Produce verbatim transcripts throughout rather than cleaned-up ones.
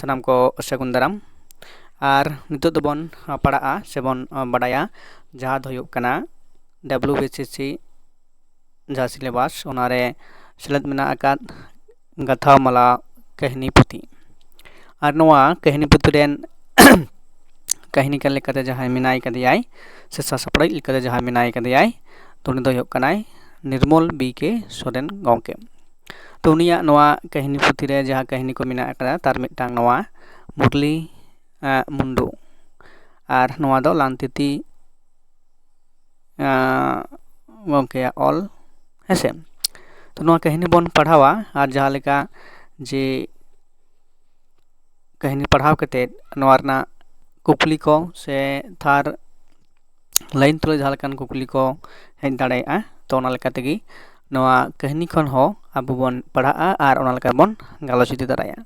ᱥᱟᱱᱟᱢ ᱠᱚ ᱥᱟᱹᱜᱩᱱ ᱫᱟᱨᱟᱢ᱾ ᱟᱨ ᱱᱤᱛᱚᱜ ᱫᱚᱵᱚᱱ ᱯᱟᱲᱦᱟᱜᱼᱟ ᱥᱮᱵᱚᱱ ᱵᱟᱰᱟᱭᱟ, ᱡᱟᱦᱟᱸ ᱫᱚ ᱦᱩᱭᱩᱜ ᱠᱟᱱᱟ ᱰᱟᱵᱞᱤᱭᱩ ᱵᱤ ᱥᱤ ᱥᱤ ᱡᱟᱦᱟᱸ ᱥᱤᱞᱮᱵᱟᱥ, ᱚᱱᱟᱨᱮ ᱥᱮᱞᱮᱫ ᱢᱮᱱᱟᱜ ᱟᱠᱟᱫ ᱜᱟᱛᱷᱟᱣ ᱢᱟᱞᱟ ᱠᱟᱹᱦᱱᱤ ᱯᱩᱛᱷᱤ᱾ ᱟᱨ ᱱᱚᱣᱟ ᱠᱟᱹᱦᱱᱤ ᱯᱩᱛᱷᱤ ᱨᱮᱱ ᱠᱟᱹᱦᱱᱤᱠᱟᱨ ᱞᱮᱠᱟᱛᱮ ᱡᱟᱦᱟᱸᱭ ᱢᱮᱱᱟᱭ ᱠᱟᱫᱮᱭᱟᱭ ᱥᱮ ᱥᱟᱥᱟᱯᱲᱟᱣᱤᱡ ᱞᱮᱠᱟᱛᱮ ᱡᱟᱦᱟᱸᱭ ᱢᱮᱱᱟᱭ ᱠᱟᱫᱮᱭᱟᱭ, ᱛᱚ ᱩᱱᱤ ᱫᱚᱭ ᱦᱩᱭᱩᱜ ᱠᱟᱱᱟᱭ ᱱᱤᱨᱢᱚᱞ ᱵᱤ ᱠᱮ ᱥᱚᱨᱮᱱ ᱜᱚᱢᱠᱮ᱾ ᱛᱚ ᱩᱱᱤᱭᱟᱜ ᱱᱚᱣᱟ ᱠᱟᱹᱦᱱᱤ ᱯᱩᱛᱷᱤ ᱨᱮ ᱡᱟᱦᱟᱸ ᱠᱟᱹᱦᱱᱤ ᱠᱚ ᱢᱮᱱᱟᱜ ᱟᱠᱟᱫᱟ, ᱛᱟᱨ ᱢᱤᱫᱴᱟᱝ ᱱᱚᱣᱟ ᱢᱩᱨᱞᱤ ᱟᱸ, ᱢᱩᱱᱰᱩ᱾ ᱟᱨ ᱱᱚᱣᱟ ᱫᱚ ᱞᱟᱝᱛᱤᱛᱤ ᱟᱸ, ᱜᱚᱢᱠᱮᱭᱟᱜ ᱚᱞ, ᱦᱮᱸᱥᱮ᱾ ᱛᱚ ᱱᱚᱣᱟ ᱠᱟᱹᱦᱱᱤ ᱵᱚᱱ ᱯᱟᱲᱦᱟᱣᱟ, ᱟᱨ ᱡᱟᱦᱟᱸ ᱞᱮᱠᱟ ᱡᱮ ᱠᱟᱹᱦᱱᱤ ᱯᱟᱲᱦᱟᱣ ᱠᱟᱛᱮᱫ ᱱᱚᱣᱟ ᱨᱮᱱᱟᱜ ᱠᱩᱠᱞᱤ ᱠᱚ ᱥᱮ ᱛᱷᱟᱨ ᱞᱟᱭᱤᱱ ᱛᱩᱞᱟᱹ ᱡᱟᱦᱟᱸ ᱞᱮᱠᱟᱱ ᱠᱩᱠᱞᱤ ᱠᱚ ᱦᱮᱡ ᱫᱟᱲᱮᱭᱟᱜᱼᱟ, ᱛᱚ ᱚᱱᱟ ᱞᱮᱠᱟ ᱛᱮᱜᱮ ᱱᱚᱣᱟ ᱠᱟᱹᱦᱱᱤ ᱠᱷᱚᱱ ᱦᱚᱸ ᱟᱵᱚ ᱵᱚᱱ ᱯᱟᱲᱦᱟᱜᱼᱟ ᱟᱨ ᱚᱱᱟ ᱞᱮᱠᱟ ᱵᱚᱱ ᱜᱟᱞᱚᱪ ᱤᱫᱤ ᱫᱟᱲᱮᱭᱟᱜᱼᱟ᱾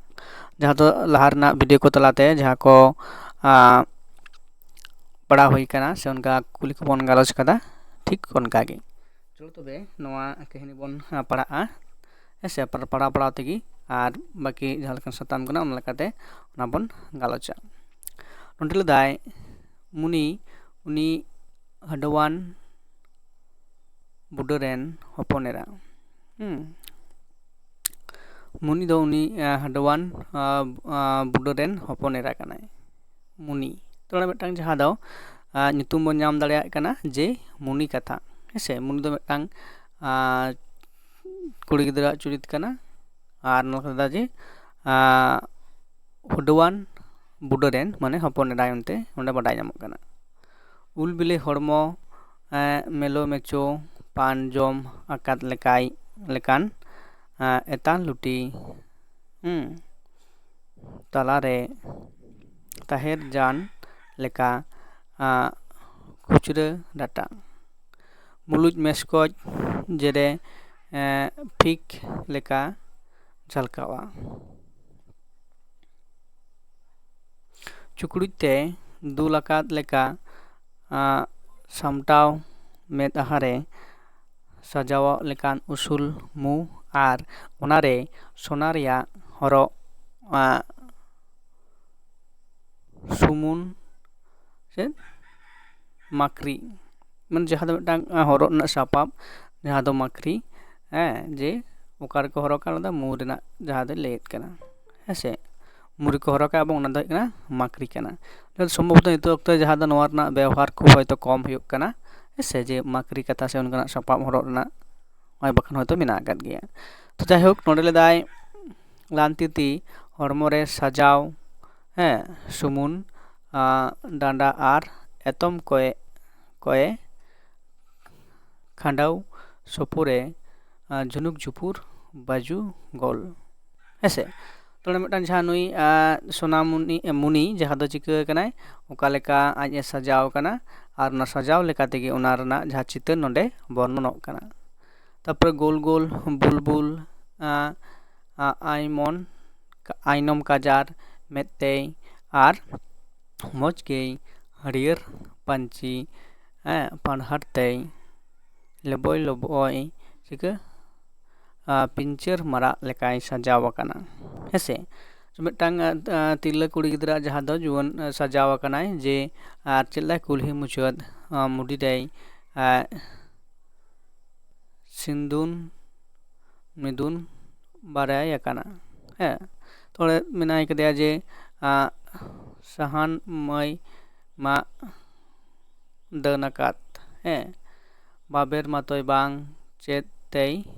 ᱡᱟᱦᱟᱸ ᱫᱚ ᱞᱟᱦᱟ ᱨᱮᱱᱟᱜ ᱵᱷᱤᱰᱤᱭᱳ ᱠᱚ ᱛᱟᱞᱟᱛᱮ ᱡᱟᱦᱟᱸ ᱠᱚ ᱟᱸ, ᱯᱟᱲᱦᱟᱣ ᱦᱩᱭ ᱠᱟᱱᱟ ᱥᱮ ᱚᱱᱠᱟ ᱠᱩᱠᱞᱤ ᱠᱚᱵᱚᱱ ᱜᱟᱞᱚᱪ ᱠᱟᱫᱟ, ᱴᱷᱤᱠ ᱚᱱᱠᱟ ᱜᱮ᱾ ᱪᱚᱞᱚ ᱛᱚᱵᱮ ᱱᱚᱣᱟ ᱠᱟᱹᱦᱱᱤ ᱵᱚᱱ ᱟᱸ, ᱯᱟᱲᱦᱟᱜᱼᱟ, ᱦᱮᱸ ᱥᱮ, ᱯᱟᱲ- ᱯᱟᱲᱦᱟᱣ ᱯᱟᱲᱦᱟᱣ ᱛᱮᱜᱮ ᱟᱨ ᱵᱟᱹᱠᱤ ᱡᱟᱦᱟᱸ ᱞᱮᱠᱟᱱ ᱥᱟᱛᱟᱢ ᱠᱟᱱᱟ ᱚᱱᱟ ᱞᱮᱠᱟᱛᱮ ᱚᱱᱟ ᱵᱚᱱ ᱜᱟᱞᱚᱪᱟ᱾ ᱱᱚᱸᱰᱮ ᱞᱮᱫᱟᱭ ᱢᱩᱱᱤ, ᱩᱱᱤ ᱦᱟᱹᱰᱣᱟᱱ ᱵᱩᱰᱟᱹ ᱨᱮᱱ ᱦᱚᱯᱚᱱ ᱮᱨᱟ᱾ ᱦᱩᱸ᱾ ᱢᱩᱱᱤ ᱫᱚ ᱩᱱᱤ ᱟᱸ, ᱦᱟᱹᱰᱣᱟᱱ ᱟᱸ, ᱟᱸ, ᱵᱩᱰᱟᱹ ᱨᱮᱱ ᱦᱚᱯᱚᱱ ᱮᱨᱟ ᱠᱟᱱᱟᱭ᱾ ᱢᱩᱱᱤ ᱛᱚ ᱚᱱᱟ ᱢᱤᱫᱴᱟᱝ ᱡᱟᱦᱟᱸ ᱫᱚ ᱟᱸ, ᱧᱩᱛᱩᱢ ᱵᱚᱱ ᱧᱟᱢ ᱫᱟᱲᱮᱭᱟᱜ ᱠᱟᱱᱟ ᱡᱮ ᱢᱩᱱᱤ ᱠᱟᱛᱷᱟ, ᱦᱮᱸᱥᱮ᱾ ᱢᱩᱱᱤ ᱫᱚ ᱢᱤᱫᱴᱟᱝ ᱟᱸ, ᱠᱩᱲᱤ ᱜᱤᱫᱽᱨᱟᱹᱣᱟᱜ ᱪᱩᱨᱤᱛ ᱠᱟᱱᱟ᱾ ᱟᱨ ᱱᱚᱣᱟ ᱠᱟᱛᱷᱟ ᱡᱮ ᱟᱸ, ᱦᱩᱰᱩᱣᱟᱱ ᱵᱩᱰᱟᱹ ᱨᱮᱱ ᱢᱟᱱᱮ ᱦᱚᱯᱚᱱ ᱮᱨᱟᱭ ᱚᱱᱛᱮ ᱚᱸᱰᱮ ᱵᱟᱰᱟᱭ ᱧᱟᱢᱚᱜ ᱠᱟᱱᱟ᱾ ᱩᱞ ᱵᱤᱞᱤ ᱦᱚᱲᱢᱚ ᱮᱸ, ᱢᱮᱞᱳ ᱢᱮᱪᱳ ᱯᱟᱱ ᱡᱚᱢ ᱟᱠᱟᱫ ᱞᱮᱠᱟᱭ ᱞᱮᱠᱟᱱ ᱮᱸ, ᱮᱛᱟᱝ ᱞᱩᱴᱤ ᱦᱩᱸ, ᱛᱟᱞᱟᱨᱮ ᱛᱟᱦᱮᱨ ᱡᱟᱱ ᱞᱮᱠᱟ ᱟᱸ, ᱠᱷᱩᱪᱨᱟᱹ ᱰᱟᱴᱟ᱾ ᱢᱩᱞᱩᱡ ᱢᱮᱥᱠᱚᱡ ᱡᱮᱨᱮ ᱮᱸ, ᱯᱷᱤᱠ ᱞᱮᱠᱟ ᱡᱷᱟᱞᱠᱟᱣᱟ᱾ ᱪᱩᱠᱲᱩᱡ ᱛᱮ ᱫᱩᱞ ᱟᱠᱟᱫ ᱞᱮᱠᱟ ᱟᱸ, ᱥᱟᱢᱴᱟᱣ ᱢᱮᱫᱦᱟ ᱨᱮ ᱥᱟᱡᱟᱣᱚᱜ ᱞᱮᱠᱟᱱ ᱩᱥᱩᱞ ᱢᱩ ᱟᱨ ᱚᱱᱟᱨᱮ ᱥᱚᱱᱟ ᱨᱮᱭᱟᱜ ᱦᱚᱨᱚᱜ ᱟᱸ, ᱥᱩᱢᱩᱱ ᱥᱮ ᱢᱟᱠᱨᱤ, ᱢᱟᱱᱮ ᱡᱟᱦᱟᱸ ᱫᱚ ᱢᱤᱫᱴᱟᱝ ᱦᱚᱨᱚᱜ ᱨᱮᱱᱟᱜ ᱥᱟᱯᱟᱵ, ᱡᱟᱦᱟᱸ ᱫᱚ ᱢᱟᱠᱨᱤ, ᱦᱮᱸ, ᱡᱮ ᱚᱠᱟ ᱨᱮᱠᱚ ᱦᱚᱨᱚᱜᱟ, ᱚᱱᱟ ᱫᱚ ᱢᱩ ᱨᱮᱱᱟᱜ ᱡᱟᱦᱟᱸ ᱫᱚ ᱞᱟᱹᱭᱮᱫ ᱠᱟᱱᱟ, ᱦᱮᱸ ᱥᱮ, ᱢᱩ ᱨᱮᱠᱚ ᱦᱚᱨᱚᱜᱟ ᱮᱵᱚᱝ ᱚᱱᱟ ᱫᱚ ᱦᱩᱭᱩᱜ ᱠᱟᱱᱟ ᱢᱟᱠᱨᱤ ᱠᱟᱱᱟ᱾ ᱥᱚᱢᱵᱷᱚᱵᱚᱛᱚ ᱱᱤᱛᱚᱜ ᱚᱠᱛᱚ ᱡᱟᱦᱟᱸ ᱫᱚ ᱱᱚᱣᱟ ᱨᱮᱱᱟᱜ ᱵᱮᱣᱦᱟᱨ ᱠᱷᱩᱵ ᱦᱚᱭᱛᱳ ᱠᱚᱢ ᱦᱩᱭᱩᱜ ᱠᱟᱱᱟ, ᱦᱮᱸ ᱥᱮ, ᱡᱮ ᱢᱟᱠᱨᱤ ᱠᱟᱛᱷᱟ ᱥᱮ ᱚᱱᱠᱟᱱᱟᱜ ᱥᱟᱯᱟᱵ ᱦᱚᱨᱚᱜ ᱨᱮᱱᱟᱜ ᱱᱚᱜᱼᱚᱭ ᱵᱟᱠᱷᱟᱱ ᱦᱚᱭᱛᱳ ᱢᱮᱱᱟᱜ ᱟᱠᱟᱫ ᱜᱮᱭᱟ᱾ ᱛᱚ ᱡᱟᱭᱦᱳᱠ, ᱱᱚᱰᱮ ᱞᱮᱫᱟᱭ ᱞᱟᱱᱛᱤᱛᱤ ᱦᱚᱲᱢᱚ ᱨᱮ ᱥᱟᱡᱟᱣ, ᱦᱮᱸ, ᱥᱩᱢᱩᱱ, ᱟᱸ, ᱰᱟᱸᱰᱟ ᱟᱨ ᱮᱛᱚᱢ ᱠᱚᱭᱮ, ᱠᱚᱭᱮ ᱠᱷᱟᱸᱰᱟᱣ ᱥᱳᱯᱳᱨᱮ, ᱟᱸ, ᱡᱷᱩᱱᱩᱠ ᱡᱷᱩᱯᱩᱨ ᱵᱟᱹᱡᱩ ᱜᱚᱞ, ᱦᱮᱸ ᱥᱮ᱾ ᱛᱚ ᱱᱚᱰᱮ ᱢᱤᱫᱴᱟᱝ ᱡᱟᱦᱟᱸ ᱱᱩᱭ, ᱟᱸ, ᱥᱳᱱᱟ ᱢᱩᱱᱤ, ᱢᱩᱱᱤ ᱡᱟᱦᱟᱸ ᱫᱚ ᱪᱤᱠᱟᱹ ᱟᱠᱟᱱᱟᱭ, ᱚᱠᱟ ᱞᱮᱠᱟ ᱟᱡ ᱮ ᱥᱟᱡᱟᱣ ᱟᱠᱟᱱᱟ, ᱟᱨ ᱚᱱᱟ ᱥᱟᱡᱟᱣ ᱞᱮᱠᱟ ᱛᱮᱜᱮ ᱚᱱᱟ ᱨᱮᱱᱟᱜ ᱡᱟᱦᱟᱸ ᱪᱤᱛᱟᱹᱨ ᱱᱚᱰᱮ ᱵᱚᱨᱱᱚᱱᱚᱜ ᱠᱟᱱᱟ᱾ ᱛᱟᱨᱯᱚᱨᱮ ᱜᱳᱞ ᱜᱳᱞ ᱵᱩᱞᱵᱩᱞ, ᱟᱸ, ᱟ-, ᱟᱭᱢᱚᱱ, ᱟᱭᱱᱚᱢ ᱠᱟᱡᱟᱨ, ᱢᱮᱫᱛᱮᱭ ᱟᱨ ᱢᱚᱡᱽ ᱜᱮᱭ ᱦᱟᱹᱨᱭᱟᱹᱲ ᱯᱟᱹᱧᱪᱤ, ᱦᱮᱸ, ᱯᱟᱱᱦᱟᱨ ᱛᱮᱭ ᱞᱚᱵᱚᱭ ᱞᱚᱵᱚᱭ ᱪᱤᱠᱟᱹ, ᱟ, ᱯᱤᱧᱪᱟᱹᱨ ᱢᱟᱨᱟᱜ ᱞᱮᱠᱟᱭ ᱥᱟᱡᱟᱣ ᱟᱠᱟᱱᱟ, ᱦᱮᱸ ᱥᱮ᱾ ᱢᱤᱫᱴᱟᱝ, ᱟ, ᱟ, ᱛᱤᱨᱞᱟᱹ ᱠᱩᱲᱤ ᱜᱤᱫᱽᱨᱟᱹ ᱡᱟᱦᱟᱸ ᱫᱚ ᱡᱩᱣᱟᱹᱱ, ᱟ, ᱥᱟᱡᱟᱣ ᱟᱠᱟᱱᱟᱭ, ᱡᱮ ᱟᱨ ᱪᱮᱫ ᱞᱮᱠᱟ ᱠᱩᱞᱦᱤ ᱢᱩᱪᱟᱹᱫ, ᱟ, ᱢᱩᱰᱤ ᱨᱮᱭ, ᱟ, ᱥᱤᱸᱫᱩᱱ ᱢᱤᱫᱩᱱ ᱵᱟᱨᱟᱭ ᱟᱠᱟᱱᱟ᱾ ᱦᱮᱸ, ᱛᱚᱵᱮ ᱢᱮᱱᱟᱭ ᱠᱟᱫᱮᱭᱟ ᱡᱮ, ᱟᱸ, ᱥᱟᱦᱟᱱ ᱢᱟᱹᱭ ᱢᱟ ᱫᱟᱹᱱ ᱟᱠᱟᱫ, ᱦᱮᱸ, ᱵᱟᱵᱮᱨ ᱢᱟᱛᱚᱭ ᱵᱟᱝ ᱪᱮᱫ ᱛᱮᱭ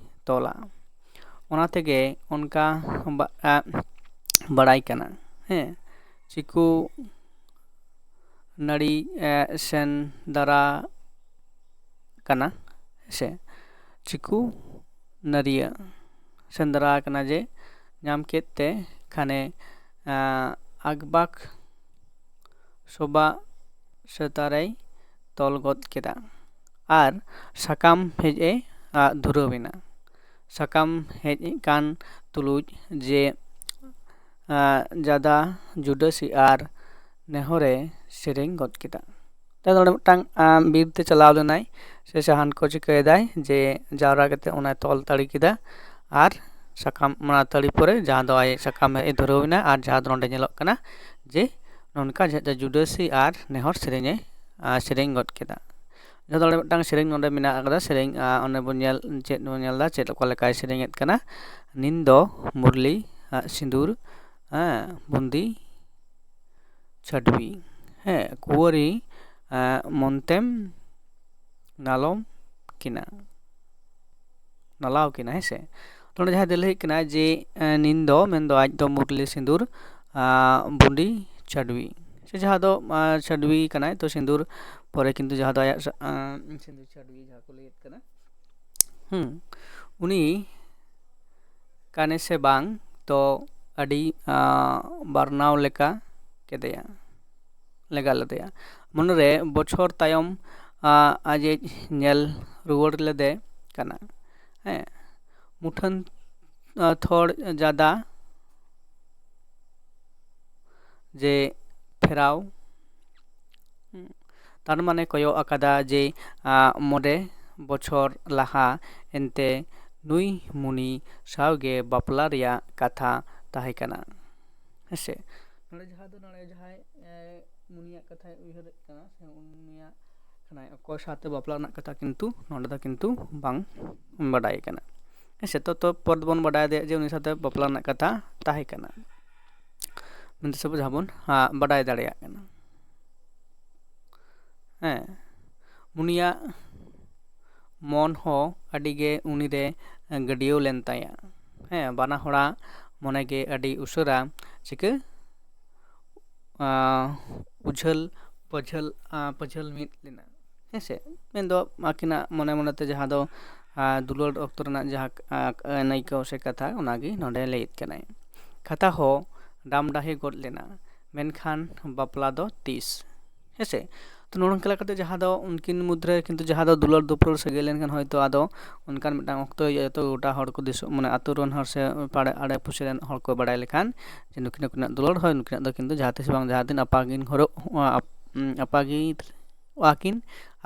ᱛᱚᱞᱟ᱾ ᱚᱱᱟ ᱛᱮᱜᱮ ᱚᱱᱠᱟ ᱵᱟ-, ᱟᱸ, ᱵᱟᱲᱟᱭ ᱠᱟᱱᱟ, ᱦᱮᱸ, ᱪᱤᱠᱩ ᱱᱟᱹᱲᱤ, ᱮ, ᱥᱮᱸᱫᱽᱨᱟ ᱠᱟᱱᱟ, ᱥᱮ ᱪᱤᱠᱩ ᱱᱟᱹᱨᱤᱭᱟᱹ ᱥᱮᱸᱫᱽᱨᱟ ᱠᱟᱱᱟ ᱡᱮ ᱧᱟᱢ ᱠᱮᱫ ᱛᱮ ᱠᱷᱟᱱᱮ, ᱮ, ᱟᱠᱵᱟᱠ ᱥᱚᱵᱟ ᱥᱮᱛᱟᱨᱮᱭ ᱛᱚᱞ ᱜᱚᱫ ᱠᱮᱫᱟ ᱟᱨ ᱥᱟᱠᱟᱢ ᱦᱮᱡ ᱮ, ᱟ, ᱫᱷᱩᱨᱟᱹᱣ ᱮᱱᱟ᱾ ᱥᱟᱠᱟᱢ ᱦᱮᱡ ᱠᱟᱱ ᱛᱩᱞᱩᱡ ᱡᱮ, ᱟ, ᱡᱟᱫᱟ ᱡᱩᱰᱟᱹᱥᱤ ᱟᱨ ᱱᱮᱦᱚᱨᱮ ᱥᱮᱨᱮᱧ ᱜᱚᱫ ᱠᱮᱫᱟ᱾ ᱛᱟᱭᱚᱢ ᱱᱚᱰᱮ ᱢᱤᱫᱴᱟᱝ, ᱟᱸ, ᱵᱤᱨ ᱛᱮ ᱪᱟᱞᱟᱣ ᱞᱮᱱᱟᱭ ᱥᱮ ᱥᱟᱦᱟᱱ ᱠᱚ ᱪᱤᱠᱟᱹᱭᱮᱫᱟᱭ ᱡᱮ ᱡᱟᱣᱨᱟ ᱠᱟᱛᱮ ᱚᱱᱟᱭ ᱛᱚᱞ ᱛᱟᱹᱲᱤ ᱠᱮᱫᱟ ᱟᱨ ᱥᱟᱠᱟᱢ, ᱚᱱᱟ ᱛᱟᱹᱲᱤ ᱯᱚᱨᱮ ᱡᱟᱦᱟᱸ ᱫᱚ ᱟᱡ ᱥᱟᱠᱟᱢ ᱦᱮᱡ ᱮ ᱫᱷᱩᱨᱟᱹᱣ ᱮᱱᱟ ᱟᱨ ᱡᱟᱦᱟᱸ ᱫᱚ ᱱᱚᱰᱮ ᱧᱮᱞᱚᱜ ᱠᱟᱱᱟ ᱡᱮ ᱱᱚᱝᱠᱟ ᱡᱟᱦᱟᱸ ᱡᱩᱰᱟᱹᱥᱤ ᱟᱨ ᱱᱮᱦᱚᱨ ᱥᱮᱨᱮᱧᱮ ᱥᱮᱨᱮᱧ ᱜᱚᱫ ᱠᱮᱫᱟ᱾ ᱡᱟᱦᱟᱸ ᱫᱚ ᱚᱸᱰᱮ ᱢᱤᱫᱴᱟᱝ ᱥᱮᱨᱮᱧ ᱱᱚᱰᱮ ᱢᱮᱱᱟᱜ ᱟᱠᱟᱫᱟ, ᱥᱮᱨᱮᱧ ᱚᱸᱰᱮ ᱵᱚᱱ ᱧᱮᱞ ᱪᱮᱫ ᱵᱚᱱ ᱧᱮᱞ ᱮᱫᱟ, ᱪᱮᱫ ᱚᱠᱟ ᱞᱮᱠᱟᱭ ᱥᱮᱨᱮᱧᱮᱫ ᱠᱟᱱᱟ᱾ ᱱᱤᱱ ᱫᱚ ᱢᱩᱨᱞᱤ ᱥᱤᱸᱫᱩᱨ ᱵᱩᱸᱫᱤ ᱪᱷᱟᱰᱣᱤ, ᱦᱮᱸ, ᱠᱩᱣᱟᱹᱨᱤ ᱢᱚᱱᱛᱮᱢ ᱱᱟᱞᱚᱢ ᱠᱤᱱᱟ, ᱱᱟᱞᱟᱣ ᱠᱤᱱᱟ, ᱦᱮᱸ ᱥᱮ᱾ ᱱᱚᱰᱮ ᱡᱟᱦᱟᱸᱭ ᱫᱚ ᱞᱟᱹᱭ ᱦᱩᱭᱩᱜ ᱠᱟᱱᱟ ᱡᱮ ᱱᱤᱱ ᱫᱚ ᱢᱮᱱᱫᱚ ᱟᱡ ᱫᱚ ᱢᱩᱨᱞᱤ ᱥᱤᱸᱫᱩᱨ ᱵᱩᱸᱫᱤ ᱪᱷᱟᱰᱣᱤ, ᱥᱮ ᱡᱟᱦᱟᱸ ᱫᱚ ᱪᱷᱟᱰᱣᱤ ᱠᱟᱱᱟᱭ, ᱛᱚ ᱥᱤᱸᱫᱩᱨ ᱯᱚᱨᱮ ᱠᱤᱱᱛᱩ ᱡᱟᱦᱟᱸ ᱫᱚ ᱟᱭᱟᱜ ᱥᱤᱸᱫᱩᱨ ᱪᱷᱟᱰᱣᱤ ᱡᱟᱦᱟᱸ ᱠᱚ ᱞᱟᱹᱭᱮᱫ ᱠᱟᱱᱟ, ᱦᱩᱸ, ᱩᱱᱤ ᱠᱟᱱᱮ ᱥᱮ ᱵᱟᱝ ᱛᱚ ᱟᱹᱰᱤ ᱵᱟᱨᱱᱟᱣ ᱞᱮᱠᱟ ᱠᱮᱫᱮᱭᱟ, ᱞᱮᱜᱟ ᱞᱮᱫᱮᱭᱟ᱾ ᱢᱚᱱᱮᱨᱮ ᱵᱚᱪᱷᱚᱨ ᱛᱟᱭᱚᱢ ᱟᱡ ᱮ ᱧᱮᱞ ᱨᱩᱣᱟᱹᱲ ᱞᱮᱫᱮ ᱠᱟᱱᱟ᱾ ᱦᱮᱸ, ᱢᱩᱴᱷᱟᱹᱱ ᱛᱷᱚᱲ ᱡᱟᱫᱟ ᱡᱮ ᱯᱷᱮᱨᱟᱣ, ᱛᱟᱨ ᱢᱟᱱᱮ ᱠᱚᱭᱚᱜ ᱟᱠᱟᱫᱟ ᱡᱮ ᱢᱚᱬᱮ ᱵᱚᱪᱷᱚᱨ ᱞᱟᱦᱟ ᱮᱱᱛᱮ ᱱᱩᱭ ᱢᱩᱱᱤ ᱥᱟᱶᱜᱮ ᱵᱟᱯᱞᱟ ᱨᱮᱭᱟᱜ ᱠᱟᱛᱷᱟ ᱛᱟᱦᱮᱸ ᱠᱟᱱᱟ᱾ ᱦᱮᱸᱥᱮ, ᱱᱚᱰᱮ ᱡᱟᱦᱟᱸ ᱫᱚ ᱱᱚᱰᱮ ᱡᱟᱦᱟᱸᱭ ᱢᱩᱱᱤᱭᱟᱜ ᱠᱟᱛᱷᱟᱭ ᱩᱭᱦᱟᱹᱨᱮᱫ ᱠᱟᱱᱟ ᱥᱮ ᱩᱱᱤᱭᱟᱜ ᱠᱷᱟᱱᱟᱭ ᱚᱠᱚᱭ ᱥᱟᱶᱛᱮ ᱵᱟᱯᱞᱟ ᱨᱮᱱᱟᱜ ᱠᱟᱛᱷᱟ ᱠᱤᱱᱛᱩ ᱱᱚᱰᱮ ᱫᱚ ᱠᱤᱱᱛᱩ ᱵᱟᱝ ᱵᱟᱰᱟᱭ ᱠᱟᱱᱟ᱾ ᱦᱮᱸ ᱥᱮ, ᱛᱚ ᱛᱚ ᱯᱚᱨᱮ ᱫᱚᱵᱚᱱ ᱵᱟᱰᱟᱭ ᱫᱟᱲᱮᱭᱟᱜ ᱡᱮ ᱩᱱᱤ ᱥᱟᱶᱛᱮ ᱵᱟᱯᱞᱟ ᱨᱮᱱᱟᱜ ᱠᱟᱛᱷᱟ ᱛᱟᱦᱮᱸ ᱠᱟᱱᱟ ᱢᱮᱱᱛᱮ ᱥᱮ ᱡᱟᱦᱟᱸ ᱵᱚᱱ ᱵᱟᱰᱟᱭ ᱫᱟᱲᱮᱭᱟᱜ ᱠᱟᱱᱟ᱾ ᱦᱮᱸ, ᱩᱱᱤᱭᱟᱜ ᱢᱚᱱ ᱦᱚᱸ ᱟᱹᱰᱤ ᱜᱮ ᱩᱱᱤᱨᱮ ᱜᱟᱹᱰᱭᱟᱹᱣ ᱞᱮᱱ ᱛᱟᱭᱟ᱾ ᱦᱮᱸ, ᱵᱟᱱᱟ ᱦᱚᱲᱟᱜ ᱢᱚᱱᱮ ᱜᱮ ᱟᱹᱰᱤ ᱩᱥᱟᱹᱨᱟ ᱪᱤᱠᱟᱹ ᱩᱡᱷᱟᱹᱞ ᱯᱟᱹᱡᱷᱟᱹᱞ ᱯᱟᱹᱡᱷᱟᱹᱞ ᱢᱤᱫ ᱞᱮᱱᱟ᱾ ᱦᱮᱸ ᱥᱮ, ᱢᱮᱱᱫᱚ ᱟᱹᱠᱤᱱᱟᱜ ᱢᱚᱱᱮ ᱢᱚᱱᱮᱛᱮ ᱡᱟᱦᱟᱸ ᱫᱚ ᱫᱩᱞᱟᱹᱲ ᱚᱠᱛᱚ ᱨᱮᱱᱟᱜ ᱡᱟᱦᱟᱸ ᱟᱹᱱᱟᱹᱭᱠᱟᱹᱣ ᱥᱮ ᱠᱟᱛᱷᱟ, ᱚᱱᱟᱜᱮ ᱱᱚᱰᱮ ᱞᱟᱹᱭᱮᱫ ᱠᱟᱱᱟᱭ᱾ ᱠᱟᱛᱷᱟ ᱦᱚᱸ ᱰᱟᱢᱰᱟᱦᱮ ᱜᱚᱫ ᱞᱮᱱᱟ, ᱢᱮᱱᱠᱷᱟᱱ ᱵᱟᱯᱞᱟ ᱫᱚ ᱛᱤᱥ? ᱦᱮᱸ ᱥᱮ, ᱛᱚ ᱱᱚᱜᱼᱚ ᱱᱚᱝᱠᱟ ᱞᱮᱠᱟᱛᱮ ᱡᱟᱦᱟᱸ ᱫᱚ ᱩᱱᱠᱤᱱ ᱢᱚᱫᱽᱫᱷᱮ ᱨᱮ ᱠᱤᱱᱛᱩ ᱡᱟᱦᱟᱸ ᱫᱚ ᱫᱩᱞᱟᱹᱲ ᱫᱩᱯᱞᱟᱹᱲ ᱥᱟᱹᱜᱟᱹᱭ ᱞᱮᱱᱠᱷᱟᱱ ᱦᱚᱭᱛᱳ ᱟᱫᱚ ᱚᱱᱠᱟᱱ ᱢᱤᱫᱴᱟᱝ ᱚᱠᱛᱚ ᱦᱤᱡᱩᱜᱼᱟ, ᱡᱚᱛᱚ ᱜᱚᱴᱟ ᱦᱚᱲ ᱠᱚ ᱫᱤᱥᱚᱢ, ᱢᱟᱱᱮ ᱟᱹᱛᱩ ᱨᱮᱱ ᱦᱚᱲ ᱥᱮ ᱯᱟᱲᱟ ᱟᱲᱮ ᱯᱩᱥᱤ ᱨᱮᱱ ᱦᱚᱲ ᱠᱚ ᱵᱟᱲᱟᱭ ᱞᱮᱠᱷᱟᱱ ᱡᱮ ᱱᱩᱠᱤᱱ, ᱱᱩᱠᱤᱱᱟᱜ ᱫᱩᱞᱟᱹᱲ ᱦᱚᱭ ᱱᱩᱠᱤᱱᱟᱜ ᱫᱚ ᱠᱤᱱᱛᱩ ᱡᱟᱦᱟᱸ ᱛᱤᱥ ᱵᱟᱝ ᱡᱟᱦᱟᱸ ᱫᱤᱱ ᱟᱯᱟᱜᱤᱱ ᱦᱚᱨᱚᱜ, ᱟᱯ-, ᱟᱯᱟᱜᱤᱨᱚᱜᱼᱟ ᱠᱤᱱ,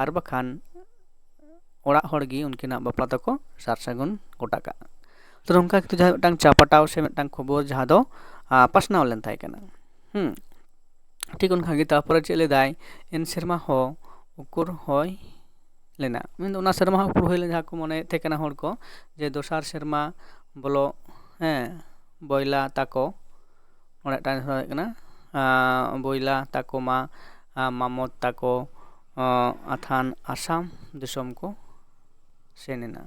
ᱟᱨ ᱵᱟᱠᱷᱟᱱ ᱚᱲᱟᱜ ᱦᱚᱲ ᱜᱮ ᱩᱱᱠᱤᱱᱟᱜ ᱵᱟᱯᱞᱟ ᱫᱚᱠᱚ ᱥᱟᱨ ᱥᱟᱹᱜᱩᱱ ᱜᱚᱴᱟ ᱠᱟᱜᱼᱟ᱾ ᱛᱚ ᱱᱚᱝᱠᱟ ᱠᱤᱱᱛᱩ ᱡᱟᱦᱟᱸ ᱢᱤᱫᱴᱟᱝ ᱪᱟᱯᱟᱴᱟᱣ ᱥᱮ ᱢᱤᱫᱴᱟᱝ ᱠᱷᱚᱵᱚᱨ ᱡᱟᱦᱟᱸ ᱫᱚ ᱯᱟᱥᱱᱟᱣ ᱞᱮᱱ ᱛᱟᱦᱮᱸ ᱠᱟᱱᱟ᱾ ᱦᱩᱸ, ᱴᱷᱤᱠ ᱚᱱᱠᱟᱜᱮ ᱛᱟᱨᱯᱚᱨᱮ ᱪᱮᱫ ᱞᱮᱫᱟᱭ, ᱮᱱ ᱥᱮᱨᱢᱟ ᱦᱚᱸ ᱩᱠᱩᱨ ᱦᱚᱭ ᱞᱮᱱᱟ᱾ ᱢᱮᱱᱫᱚ ᱚᱱᱟ ᱥᱮᱨᱢᱟ ᱦᱚᱸ ᱩᱠᱩᱨ ᱦᱩᱭ ᱞᱮᱱᱟ, ᱡᱟᱦᱟᱸ ᱠᱚ ᱢᱚᱱᱮᱭᱮᱫ ᱛᱟᱦᱮᱸ ᱠᱟᱱᱟ ᱦᱚᱲ ᱠᱚ ᱡᱮ ᱫᱚᱥᱟᱨ ᱥᱮᱨᱢᱟ ᱵᱚᱞᱚ, ᱦᱮᱸ, ᱵᱚᱭᱞᱟ ᱛᱟᱠᱚ, ᱚᱸᱰᱮ ᱢᱤᱫᱴᱟᱝ ᱦᱩᱭᱩᱜ ᱠᱟᱱᱟ, ᱟᱸ, ᱵᱚᱭᱞᱟ ᱛᱟᱠᱚ ᱢᱟ, ᱟᱸ, ᱢᱟᱢᱚᱛ ᱛᱟᱠᱚ, ᱟᱸ, ᱟᱛᱷᱟᱱ ᱟᱥᱟᱢ ᱫᱤᱥᱚᱢ ᱠᱚ ᱥᱮᱱ ᱮᱱᱟ᱾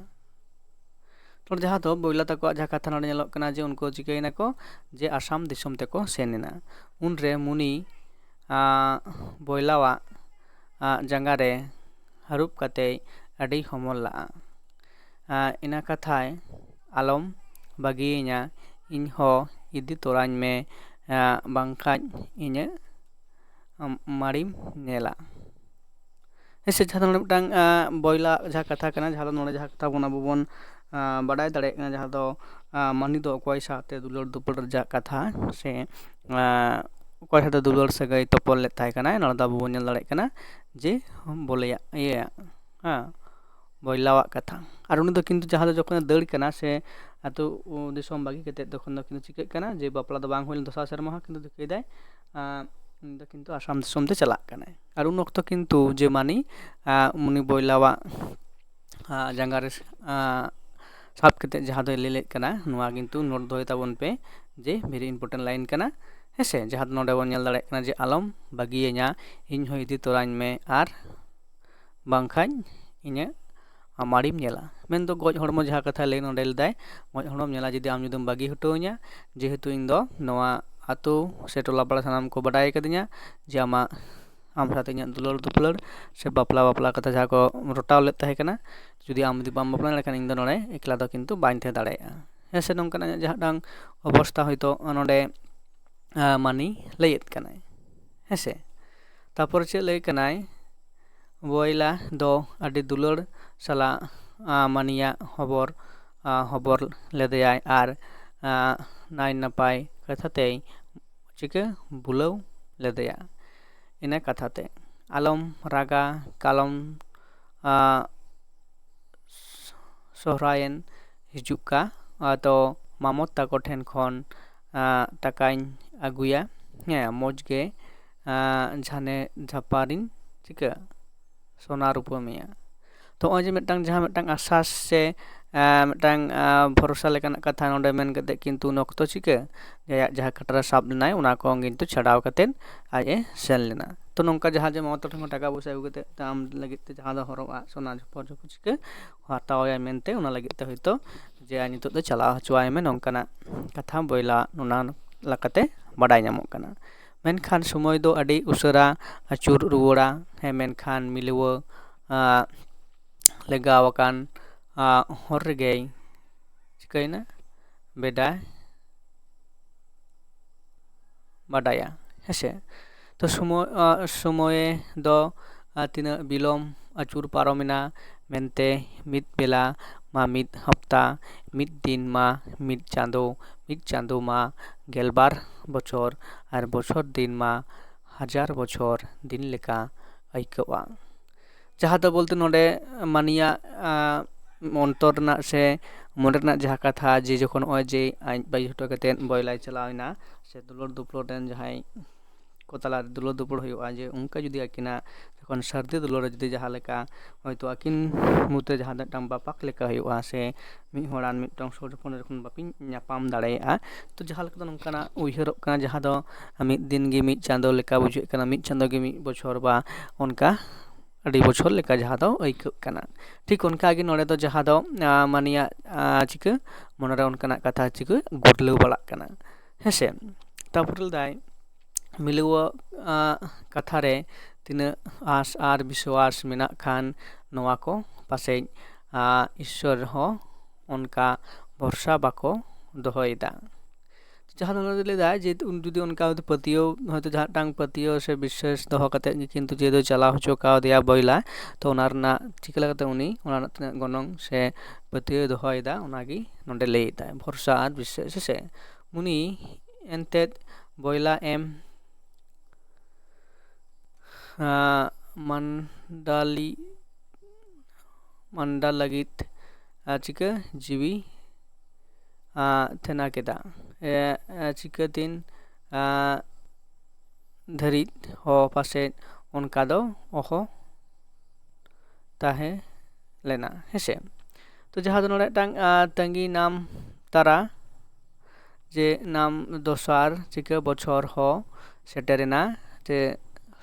ᱛᱚ ᱡᱟᱦᱟᱸ ᱫᱚ ᱵᱚᱭᱞᱟ ᱛᱟᱠᱚᱣᱟᱜ ᱡᱟᱦᱟᱸ ᱠᱟᱛᱷᱟ ᱱᱚᱰᱮ ᱧᱮᱞᱚᱜ ᱠᱟᱱᱟ ᱡᱮ ᱩᱱᱠᱩ ᱪᱤᱠᱟᱹᱭᱮᱱᱟ ᱠᱚ ᱡᱮ ᱟᱥᱟᱢ ᱫᱤᱥᱚᱢ ᱛᱮᱠᱚ ᱥᱮᱱ ᱮᱱᱟ᱾ ᱩᱱᱨᱮ ᱢᱩᱱᱤ, ᱟᱸ, ᱵᱚᱭᱞᱟᱣᱟᱜ, ᱟᱸ, ᱡᱟᱸᱜᱟ ᱨᱮ ᱦᱟᱹᱨᱩᱵ ᱠᱟᱛᱮᱭ ᱟᱹᱰᱤ ᱦᱚᱢᱚᱞ ᱞᱟᱜᱼᱟ᱾ ᱟᱸ, ᱤᱱᱟᱹ ᱠᱟᱛᱷᱟᱭ, "ᱟᱞᱚᱢ ᱵᱟᱹᱜᱤᱭᱟᱹᱧᱟ, ᱤᱧ ᱦᱚᱸ ᱤᱫᱤ ᱛᱚᱨᱟᱧ ᱢᱮ, ᱟᱸ, ᱵᱟᱝᱠᱷᱟᱡ ᱤᱧᱟᱹᱜ, ᱟᱢ, ᱢᱟᱲᱤᱢ ᱧᱮᱞᱟ᱾" ᱦᱮᱸ ᱥᱮ, ᱡᱟᱦᱟᱸ ᱫᱚ ᱱᱚᱰᱮ ᱢᱤᱫᱴᱟᱝ, ᱟᱸ, ᱵᱚᱭᱞᱟ ᱡᱟᱦᱟᱸ ᱠᱟᱛᱷᱟ ᱠᱟᱱᱟ, ᱡᱟᱦᱟᱸ ᱫᱚ ᱱᱚᱰᱮ ᱡᱟᱦᱟᱸ ᱠᱟᱛᱷᱟ ᱵᱚᱱ ᱟᱵᱚ ᱵᱚᱱ, ᱟᱸ, ᱵᱟᱰᱟᱭ ᱫᱟᱲᱮᱭᱟᱜ ᱠᱟᱱᱟ, ᱡᱟᱦᱟᱸ ᱫᱚ, ᱟᱸ, ᱢᱟᱹᱱᱢᱤ ᱫᱚ ᱚᱠᱚᱭ ᱥᱟᱶᱛᱮ ᱫᱩᱞᱟᱹᱲ ᱫᱩᱯᱞᱟᱹᱲ ᱨᱮᱭᱟᱜ ᱠᱟᱛᱷᱟ ᱥᱮ, ᱟᱸ, ᱚᱠᱚᱭ ᱥᱟᱶᱛᱮ ᱫᱩᱞᱟᱹᱲ ᱥᱟᱹᱜᱟᱹᱭ ᱛᱚᱯᱚᱞ ᱞᱮᱫ ᱛᱟᱦᱮᱸ ᱠᱟᱱᱟᱭ, ᱱᱚᱰᱮ ᱫᱚ ᱟᱵᱚ ᱵᱚᱱ ᱧᱮᱞ ᱫᱟᱲᱮᱭᱟᱜ ᱠᱟᱱᱟ ᱡᱮ ᱵᱚᱞᱮᱭᱟᱜ ᱤᱭᱟᱹᱭᱟ, ᱦᱮᱸ, ᱵᱚᱭᱞᱟᱣᱟᱜ ᱠᱟᱛᱷᱟ᱾ ᱟᱨ ᱩᱱᱤ ᱫᱚ ᱠᱤᱱᱛᱩ ᱡᱟᱦᱟᱸ ᱫᱚ ᱡᱚᱠᱷᱚᱱᱮ ᱫᱟᱹᱲ ᱠᱟᱱᱟ ᱥᱮ ᱟᱹᱛᱩ ᱫᱤᱥᱚᱢ ᱵᱟᱹᱜᱤ ᱠᱟᱛᱮᱫ, ᱛᱚᱠᱷᱚᱱ ᱫᱚ ᱠᱤᱱᱛᱩ ᱪᱤᱠᱟᱹᱜ ᱠᱟᱱᱟ ᱡᱮ ᱵᱟᱯᱞᱟ ᱫᱚ ᱵᱟᱝ ᱦᱩᱭ ᱞᱮᱱᱟ ᱫᱚᱥᱟᱨ ᱥᱮᱨᱢᱟ ᱦᱚᱸ, ᱠᱤᱱᱛᱩ ᱪᱤᱠᱟᱹᱭᱮᱫᱟᱭ, ᱟᱸ, ᱩᱱᱤ ᱫᱚ ᱠᱤᱱᱛᱩ ᱟᱥᱟᱢ ᱫᱤᱥᱚᱢ ᱛᱮ ᱪᱟᱞᱟᱜ ᱠᱟᱱᱟᱭ᱾ ᱟᱨ ᱩᱱ ᱚᱠᱛᱚ ᱠᱤᱱᱛᱩ ᱡᱮ ᱢᱟᱹᱱᱤ, ᱟᱸ, ᱩᱱᱤ ᱵᱚᱭᱞᱟᱣᱟᱜ, ᱟᱸ, ᱡᱟᱸᱜᱟ ᱨᱮ, ᱟᱸ, ᱥᱟᱵ ᱠᱟᱛᱮᱫ ᱡᱟᱦᱟᱸ ᱫᱚᱭ ᱞᱟᱹᱭ ᱞᱮᱫ ᱠᱟᱱᱟ, ᱱᱚᱣᱟ ᱠᱤᱱᱛᱩ ᱱᱳᱴ ᱫᱚᱦᱚᱭ ᱛᱟᱵᱚᱱ ᱯᱮ ᱡᱮ very important line ᱠᱟᱱᱟ, ᱦᱮᱸ ᱥᱮ? ᱡᱟᱦᱟᱸ ᱫᱚ ᱱᱚᱰᱮ ᱵᱚᱱ ᱧᱮᱞ ᱫᱟᱲᱮᱭᱟᱜ ᱠᱟᱱᱟ ᱡᱮ, "ᱟᱞᱚᱢ ᱵᱟᱹᱜᱤᱭᱟᱹᱧᱟ, ᱤᱧ ᱦᱚᱸ ᱤᱫᱤ ᱛᱚᱨᱟᱧ ᱢᱮ, ᱟᱨ ᱵᱟᱝᱠᱷᱟᱡ ᱤᱧᱟᱹᱜ ᱟᱢᱟᱲᱤᱢ ᱧᱮᱞᱟ᱾" ᱢᱮᱱᱫᱚ ᱜᱚᱡ ᱦᱚᱲᱢᱚ ᱡᱟᱦᱟᱸ ᱠᱟᱛᱷᱟᱭ ᱞᱟᱹᱭ ᱱᱚᱰᱮ ᱞᱮᱫᱟᱭ, ᱜᱚᱡ ᱦᱚᱲᱢᱚᱢ ᱧᱮᱞᱟ ᱡᱩᱫᱤ ᱟᱢ ᱡᱩᱫᱤᱢ ᱵᱟᱹᱜᱤ ᱦᱚᱴᱚ ᱟᱹᱧᱟ, ᱡᱮᱦᱮᱛᱩ ᱤᱧ ᱫᱚ ᱱᱚᱣᱟ ᱟᱹᱛᱩ ᱥᱮ ᱴᱚᱞᱟ ᱯᱟᱲᱟ ᱥᱟᱱᱟᱢ ᱠᱚ ᱵᱟᱰᱟᱭ ᱠᱟᱫᱤᱧᱟ ᱡᱮ ᱟᱢᱟᱜ, ᱟᱢ ᱥᱟᱶᱛᱮ ᱤᱧᱟᱹᱜ ᱫᱩᱞᱟᱹᱲ ᱫᱩᱯᱞᱟᱹᱲ ᱥᱮ ᱵᱟᱯᱞᱟ, ᱵᱟᱯᱞᱟ ᱠᱟᱛᱷᱟ ᱡᱟᱦᱟᱸ ᱠᱚ ᱨᱚᱴᱟᱣ ᱞᱮᱫ ᱛᱟᱦᱮᱸ ᱠᱟᱱᱟ, ᱡᱩᱫᱤ ᱟᱢ ᱡᱩᱫᱤ ᱵᱟᱢ ᱵᱟᱯᱞᱟ ᱞᱮᱱᱠᱷᱟᱱ ᱤᱧ ᱫᱚ ᱱᱚᱰᱮ ᱮᱠᱞᱟ ᱫᱚ ᱠᱤᱱᱛᱩ ᱵᱟᱹᱧ ᱛᱟᱦᱮᱸ ᱫᱟᱲᱮᱭᱟᱜᱼᱟ, ᱦᱮᱸ ᱥᱮ? ᱱᱚᱝᱠᱟᱱᱟᱜ ᱡᱟᱦᱟᱸᱴᱟᱝ ᱚᱵᱚᱥᱛᱷᱟ ᱦᱚᱭᱛᱳ ᱱᱚᱰᱮ, ᱟᱸ, ᱢᱟᱹᱱᱤ ᱞᱟᱹᱭᱮᱫ ᱠᱟᱱᱟᱭ, ᱦᱮᱸ ᱥᱮ? ᱛᱟᱨᱯᱚᱨ ᱪᱮᱫ ᱞᱟᱹᱭ ᱠᱟᱱᱟᱭ, ᱵᱚᱭᱞᱟ ᱫᱚ ᱟᱹᱰᱤ ᱫᱩᱞᱟᱹᱲ ᱥᱟᱞᱟᱜ, ᱟᱸ, ᱢᱟᱹᱱᱤᱭᱟᱜ ᱦᱚᱵᱚᱨ, ᱟᱸ, ᱦᱚᱵᱚᱨ ᱞᱮᱫᱮᱭᱟᱭ ᱟᱨ, ᱟᱸ, ᱱᱟᱭ ᱱᱟᱯᱟᱭ ᱠᱟᱛᱷᱟ ᱛᱮᱭ ᱪᱤᱠᱟᱹ ᱵᱩᱞᱟᱹᱣ ᱞᱮᱫᱮᱭᱟ᱾ ᱤᱱᱟᱹ ᱠᱟᱛᱷᱟ ᱛᱮ, "ᱟᱞᱚᱢ ᱨᱟᱜᱟ, ᱠᱟᱞᱚᱢ, ᱟᱸ, ᱥᱚᱦᱨᱟᱭᱮᱱ ᱦᱤᱡᱩᱜ ᱠᱟ, ᱟᱫᱚ ᱢᱟᱢᱚᱛ ᱛᱟᱠᱚ ᱴᱷᱮᱱ ᱠᱷᱚᱱ, ᱟᱸ, ᱴᱟᱠᱟᱧ ᱟᱹᱜᱩᱭᱟ, ᱦᱮᱸ, ᱢᱚᱡᱽ ᱜᱮ ᱟᱸ, ᱡᱷᱟᱱᱮ ᱡᱷᱟᱯᱟᱨᱤᱧ ᱪᱤᱠᱟᱹ ᱥᱚᱱᱟ ᱨᱩᱯᱟᱹ ᱢᱮᱭᱟ᱾ ᱛᱚ ᱱᱚᱜᱼᱚᱭ ᱡᱮ ᱢᱤᱫᱴᱟᱝ ᱡᱟᱦᱟᱸ ᱢᱤᱫᱴᱟᱝ ᱟᱥᱥᱟᱥ ᱥᱮ ᱟᱸ, ᱢᱤᱫᱴᱟᱝ ᱟᱸ, ᱵᱷᱚᱨᱥᱟ ᱞᱮᱠᱟᱱᱟᱜ ᱠᱟᱛᱷᱟ ᱱᱚᱰᱮ ᱢᱮᱱ ᱠᱟᱛᱮ ᱠᱤᱱᱛᱩ ᱩᱱ ᱚᱠᱛᱚ ᱪᱤᱠᱟᱹ ᱡᱮ ᱟᱭᱟᱜ ᱡᱟᱦᱟᱸ ᱠᱟᱴᱟ ᱨᱮ ᱥᱟᱵ ᱞᱮᱱᱟᱭ ᱚᱱᱟ ᱠᱚ ᱠᱤᱱᱛᱩ ᱪᱷᱟᱰᱟᱣ ᱠᱟᱛᱮ ᱟᱡ ᱮ ᱥᱮᱱ ᱞᱮᱱᱟ᱾ ᱛᱚ ᱱᱚᱝᱠᱟ ᱡᱟᱦᱟᱸ ᱡᱮ ᱢᱚᱦᱚᱛ ᱴᱷᱮᱱ ᱠᱷᱚᱱ ᱴᱟᱠᱟ ᱯᱚᱭᱥᱟ ᱟᱹᱜᱩ ᱠᱟᱛᱮ ᱟᱢ ᱞᱟᱹᱜᱤᱫ ᱛᱮ ᱡᱟᱦᱟᱸ ᱫᱚ ᱦᱚᱨᱚᱜ ᱟᱜ ᱥᱚᱱᱟ ᱡᱚᱯᱚᱨ ᱡᱚᱠᱷᱚᱱ ᱪᱤᱠᱟᱹ ᱦᱟᱛᱟᱣᱟᱭ ᱢᱮᱱᱛᱮ ᱚᱱᱟ ᱞᱟᱹᱜᱤᱫ ᱛᱮ ᱦᱚᱭᱛᱳ ᱡᱮ ᱟᱡ ᱱᱤᱛᱚᱜ ᱫᱚ ᱪᱟᱞᱟᱣ ᱦᱚᱪᱚᱣᱟᱭ ᱢᱮ ᱱᱚᱝᱠᱟᱱᱟᱜ ᱠᱟᱛᱷᱟ ᱵᱚᱭᱞᱟ ᱚᱱᱟ ᱞᱮᱠᱟᱛᱮ ᱵᱟᱰᱟᱭ ᱧᱟᱢᱚᱜ ᱠᱟᱱᱟ᱾ ᱢᱮᱱᱠᱷᱟᱱ ᱥᱚᱢᱚᱭ ᱫᱚ ᱟᱹᱰᱤ ᱩᱥᱟᱹᱨᱟ ᱟᱹᱪᱩᱨ ᱨᱩᱣᱟᱹᱲᱟ᱾ ᱦᱮᱸ, ᱢᱮᱱᱠᱷᱟᱱ ᱢᱤᱞᱣᱟᱹ ᱟᱸ, ᱞᱮᱜᱟᱣ ᱟᱠᱟᱱ ᱟᱸ, ᱦᱚᱨ ᱨᱮᱜᱮᱭ ᱪᱤᱠᱟᱹᱭᱮᱱᱟ? ᱵᱮᱰᱟᱭ ᱵᱟᱰᱟᱭᱟ᱾ ᱦᱮᱸᱥᱮ? ᱛᱚ ᱥᱚᱢᱚᱭ ᱟᱸ, ᱥᱚᱢᱚᱭ ᱫᱚ ᱟᱸ, ᱛᱤᱱᱟᱹᱜ ᱵᱤᱞᱚᱢ ᱟᱹᱪᱩᱨ ᱯᱟᱨᱚᱢᱮᱱᱟ ᱢᱮᱱᱛᱮ ᱢᱤᱫ ᱵᱮᱞᱟ ᱢᱟ ᱢᱤᱫ ᱦᱟᱯᱛᱟ, ᱢᱤᱫ ᱫᱤᱱ ᱢᱟ ᱢᱤᱫ ᱪᱟᱸᱫᱳ, ᱢᱤᱫ ᱪᱟᱸᱫᱳ ᱢᱟ ᱜᱮᱞᱵᱟᱨ ᱵᱚᱪᱷᱚᱨ, ᱟᱨ ᱵᱚᱪᱷᱚᱨ ᱫᱤᱱ ᱢᱟ ᱦᱟᱡᱟᱨ ᱵᱚᱪᱷᱚᱨ ᱫᱤᱱ ᱞᱮᱠᱟ ᱟᱹᱭᱠᱟᱹᱜᱼᱟ᱾ ᱡᱟᱦᱟᱸ ᱫᱚ ᱵᱚᱞᱛᱮ ᱱᱚᱰᱮ ᱢᱟᱹᱱᱤᱭᱟᱜ ᱟᱸ, ᱚᱱᱛᱚᱨ ᱨᱮᱱᱟᱜ ᱥᱮ ᱢᱚᱱᱮ ᱨᱮᱱᱟᱜ ᱡᱟᱦᱟᱸ ᱠᱟᱛᱷᱟ ᱡᱮ ᱡᱚᱠᱷᱚᱱ ᱱᱚᱜᱼᱚᱭ ᱡᱮ ᱟᱡ ᱵᱟᱹᱜᱤ ᱦᱚᱴᱚ ᱠᱟᱛᱮᱫ ᱵᱚᱭᱞᱟᱭ ᱪᱟᱞᱟᱣ ᱮᱱᱟ ᱥᱮ ᱫᱩᱞᱟᱹᱲ ᱫᱩᱯᱞᱟᱹᱲ ᱨᱮᱱ ᱡᱟᱦᱟᱸᱭ ᱠᱚ ᱛᱟᱞᱟᱨᱮ ᱫᱩᱞᱟᱹᱲ ᱫᱩᱯᱩᱞ ᱦᱩᱭᱩᱜᱼᱟ, ᱡᱮ ᱚᱱᱠᱟ ᱡᱩᱫᱤ ᱟᱹᱠᱤᱱᱟᱜ ᱡᱚᱠᱷᱚᱱ ᱥᱟᱹᱨᱫᱤ ᱫᱩᱞᱟᱹᱲ ᱨᱮ ᱡᱩᱫᱤ ᱡᱟᱦᱟᱸ ᱞᱮᱠᱟ ᱦᱚᱭᱛᱳ ᱟᱹᱠᱤᱱ ᱢᱩᱫᱽᱨᱮ ᱡᱟᱦᱟᱸ ᱫᱚ ᱢᱤᱫᱴᱟᱝ ᱵᱟᱯᱟᱠ ᱞᱮᱠᱟ ᱦᱩᱭᱩᱜᱼᱟ, ᱥᱮ ᱢᱤᱫ ᱦᱚᱲ ᱟᱨ ᱢᱤᱫᱴᱟᱝ ᱥᱩᱨ ᱡᱚᱠᱷᱚᱱ ᱡᱚᱠᱷᱚᱱ ᱵᱟᱹᱠᱤᱱ ᱧᱟᱯᱟᱢ ᱫᱟᱲᱮᱭᱟᱜᱼᱟ, ᱛᱚ ᱡᱟᱦᱟᱸ ᱞᱮᱠᱟ ᱫᱚ ᱱᱚᱝᱠᱟᱱᱟᱜ ᱩᱭᱦᱟᱹᱨᱚᱜ ᱠᱟᱱᱟ, ᱡᱟᱦᱟᱸ ᱫᱚ ᱢᱤᱫ ᱫᱤᱱ ᱜᱮ ᱢᱤᱫ ᱪᱟᱸᱫᱳ ᱞᱮᱠᱟ ᱵᱩᱡᱷᱟᱹᱜ ᱠᱟᱱᱟ, ᱢᱤᱫ ᱪᱟᱸᱫᱳ ᱜᱮ ᱢᱤᱫ ᱵᱚᱪᱷᱚᱨ ᱵᱟ ᱚᱱᱠᱟ ᱟᱹᱰᱤ ᱵᱚᱪᱷᱚᱨ ᱞᱮᱠᱟ ᱡᱟᱦᱟᱸ ᱫᱚ ᱟᱹᱭᱠᱟᱹᱜ ᱠᱟᱱᱟ᱾ ᱴᱷᱤᱠ ᱚᱱᱠᱟ ᱜᱮ ᱱᱚᱰᱮ ᱫᱚ ᱡᱟᱦᱟᱸ ᱫᱚ ᱟᱸ, ᱢᱟᱹᱱᱤᱭᱟᱜ ᱟᱸ, ᱪᱤᱠᱟᱹ ᱢᱚᱱᱮᱨᱮ ᱚᱱᱠᱟᱱᱟᱜ ᱠᱟᱛᱷᱟ ᱪᱤᱠᱟᱹ ᱜᱩᱨᱞᱟᱹᱣ ᱵᱟᱲᱟᱜ ᱠᱟᱱᱟ᱾ ᱦᱮᱸᱥᱮ? ᱛᱟᱨᱯᱚᱨᱮ ᱞᱟᱹᱭᱫᱟᱭ ᱢᱤᱞᱟᱹᱣᱟᱜ ᱟᱸ, ᱠᱟᱛᱷᱟ ᱨᱮ ᱛᱤᱱᱟᱹᱜ ᱟᱸᱥ ᱟᱨ ᱵᱤᱥᱣᱟᱥ ᱢᱮᱱᱟᱜ ᱠᱷᱟᱱ ᱱᱚᱣᱟ ᱠᱚ ᱯᱟᱥᱮᱡ ᱟᱸ, ᱤᱥᱥᱚᱨ ᱦᱚᱸ ᱚᱱᱠᱟ ᱵᱷᱚᱨᱥᱟ ᱵᱟᱠᱚ ᱫᱚᱦᱚᱭᱮᱫᱟ᱾ ᱡᱟᱦᱟᱸ ᱫᱚ ᱱᱚᱰᱮ ᱞᱟᱹᱭᱫᱟ ᱡᱮ ᱩᱱ ᱡᱩᱫᱤ ᱚᱱᱠᱟ ᱦᱚᱭᱛᱳ ᱯᱟᱹᱛᱭᱟᱹᱣ, ᱦᱚᱭᱛᱳ ᱡᱟᱦᱟᱸ ᱢᱤᱫᱴᱟᱝ ᱯᱟᱹᱛᱭᱟᱹᱣ ᱥᱮ ᱵᱤᱥᱥᱟᱹᱥ ᱫᱚᱦᱚ ᱠᱟᱛᱮᱫ ᱜᱮ ᱠᱤᱱᱛᱩ ᱡᱮᱦᱮᱛᱩ ᱪᱟᱞᱟᱣ ᱦᱚᱪᱚ ᱠᱟᱣᱫᱮᱭᱟ ᱵᱚᱭᱞᱟ, ᱛᱚ ᱚᱱᱟ ᱨᱮᱱᱟᱜ ᱪᱤᱠᱟᱹ ᱞᱮᱠᱟᱛᱮ ᱩᱱᱤ ᱚᱱᱟ ᱨᱮᱱᱟᱜ ᱛᱤᱱᱟᱹᱜ ᱜᱚᱱᱚᱝ ᱥᱮ ᱯᱟᱹᱛᱭᱟᱹᱣ ᱫᱚᱦᱚᱭᱮᱫᱟ ᱚᱱᱟᱜᱮ ᱱᱚᱰᱮ ᱞᱟᱹᱭᱮᱫᱟᱭ, ᱵᱷᱚᱨᱥᱟ ᱟᱨ ᱵᱤᱥᱥᱟᱹᱥ᱾ ᱦᱮᱸᱥᱮ? ᱩᱱᱤ ᱮᱱᱛᱮᱫ ᱵᱚᱭᱞᱟ ᱮᱢ ᱟᱸ, ᱢᱟᱱᱰᱟᱞᱤ ᱢᱟᱱᱰᱟ ᱞᱟᱹᱜᱤᱫ ᱟᱸ, ᱪᱤᱠᱟᱹ ᱡᱤᱣᱤ ᱟᱸ, ᱛᱷᱮᱱᱟ ᱠᱮᱫᱟ᱾ ᱮ, ᱮ, ᱪᱤᱠᱟᱹᱛᱤᱱ ᱟᱸ, ᱫᱷᱟᱹᱨᱤᱡ ᱦᱚᱸ ᱯᱟᱥᱮᱡ ᱚᱱᱠᱟ ᱫᱚ ᱚᱦᱚ ᱛᱟᱦᱮᱸ ᱞᱮᱱᱟ, ᱦᱮᱸᱥᱮ᱾ ᱛᱚ ᱡᱟᱦᱟᱸ ᱫᱚ ᱱᱚᱰᱮ ᱢᱤᱫᱴᱟᱝ ᱛᱟᱺᱜᱤ ᱱᱟᱢ ᱛᱟᱨᱟ, ᱡᱮ ᱱᱟᱢ ᱫᱚᱥᱟᱨ ᱪᱤᱠᱟᱹ ᱵᱚᱪᱷᱚᱨ ᱦᱚᱸ ᱥᱮᱴᱮᱨᱮᱱᱟ, ᱡᱮ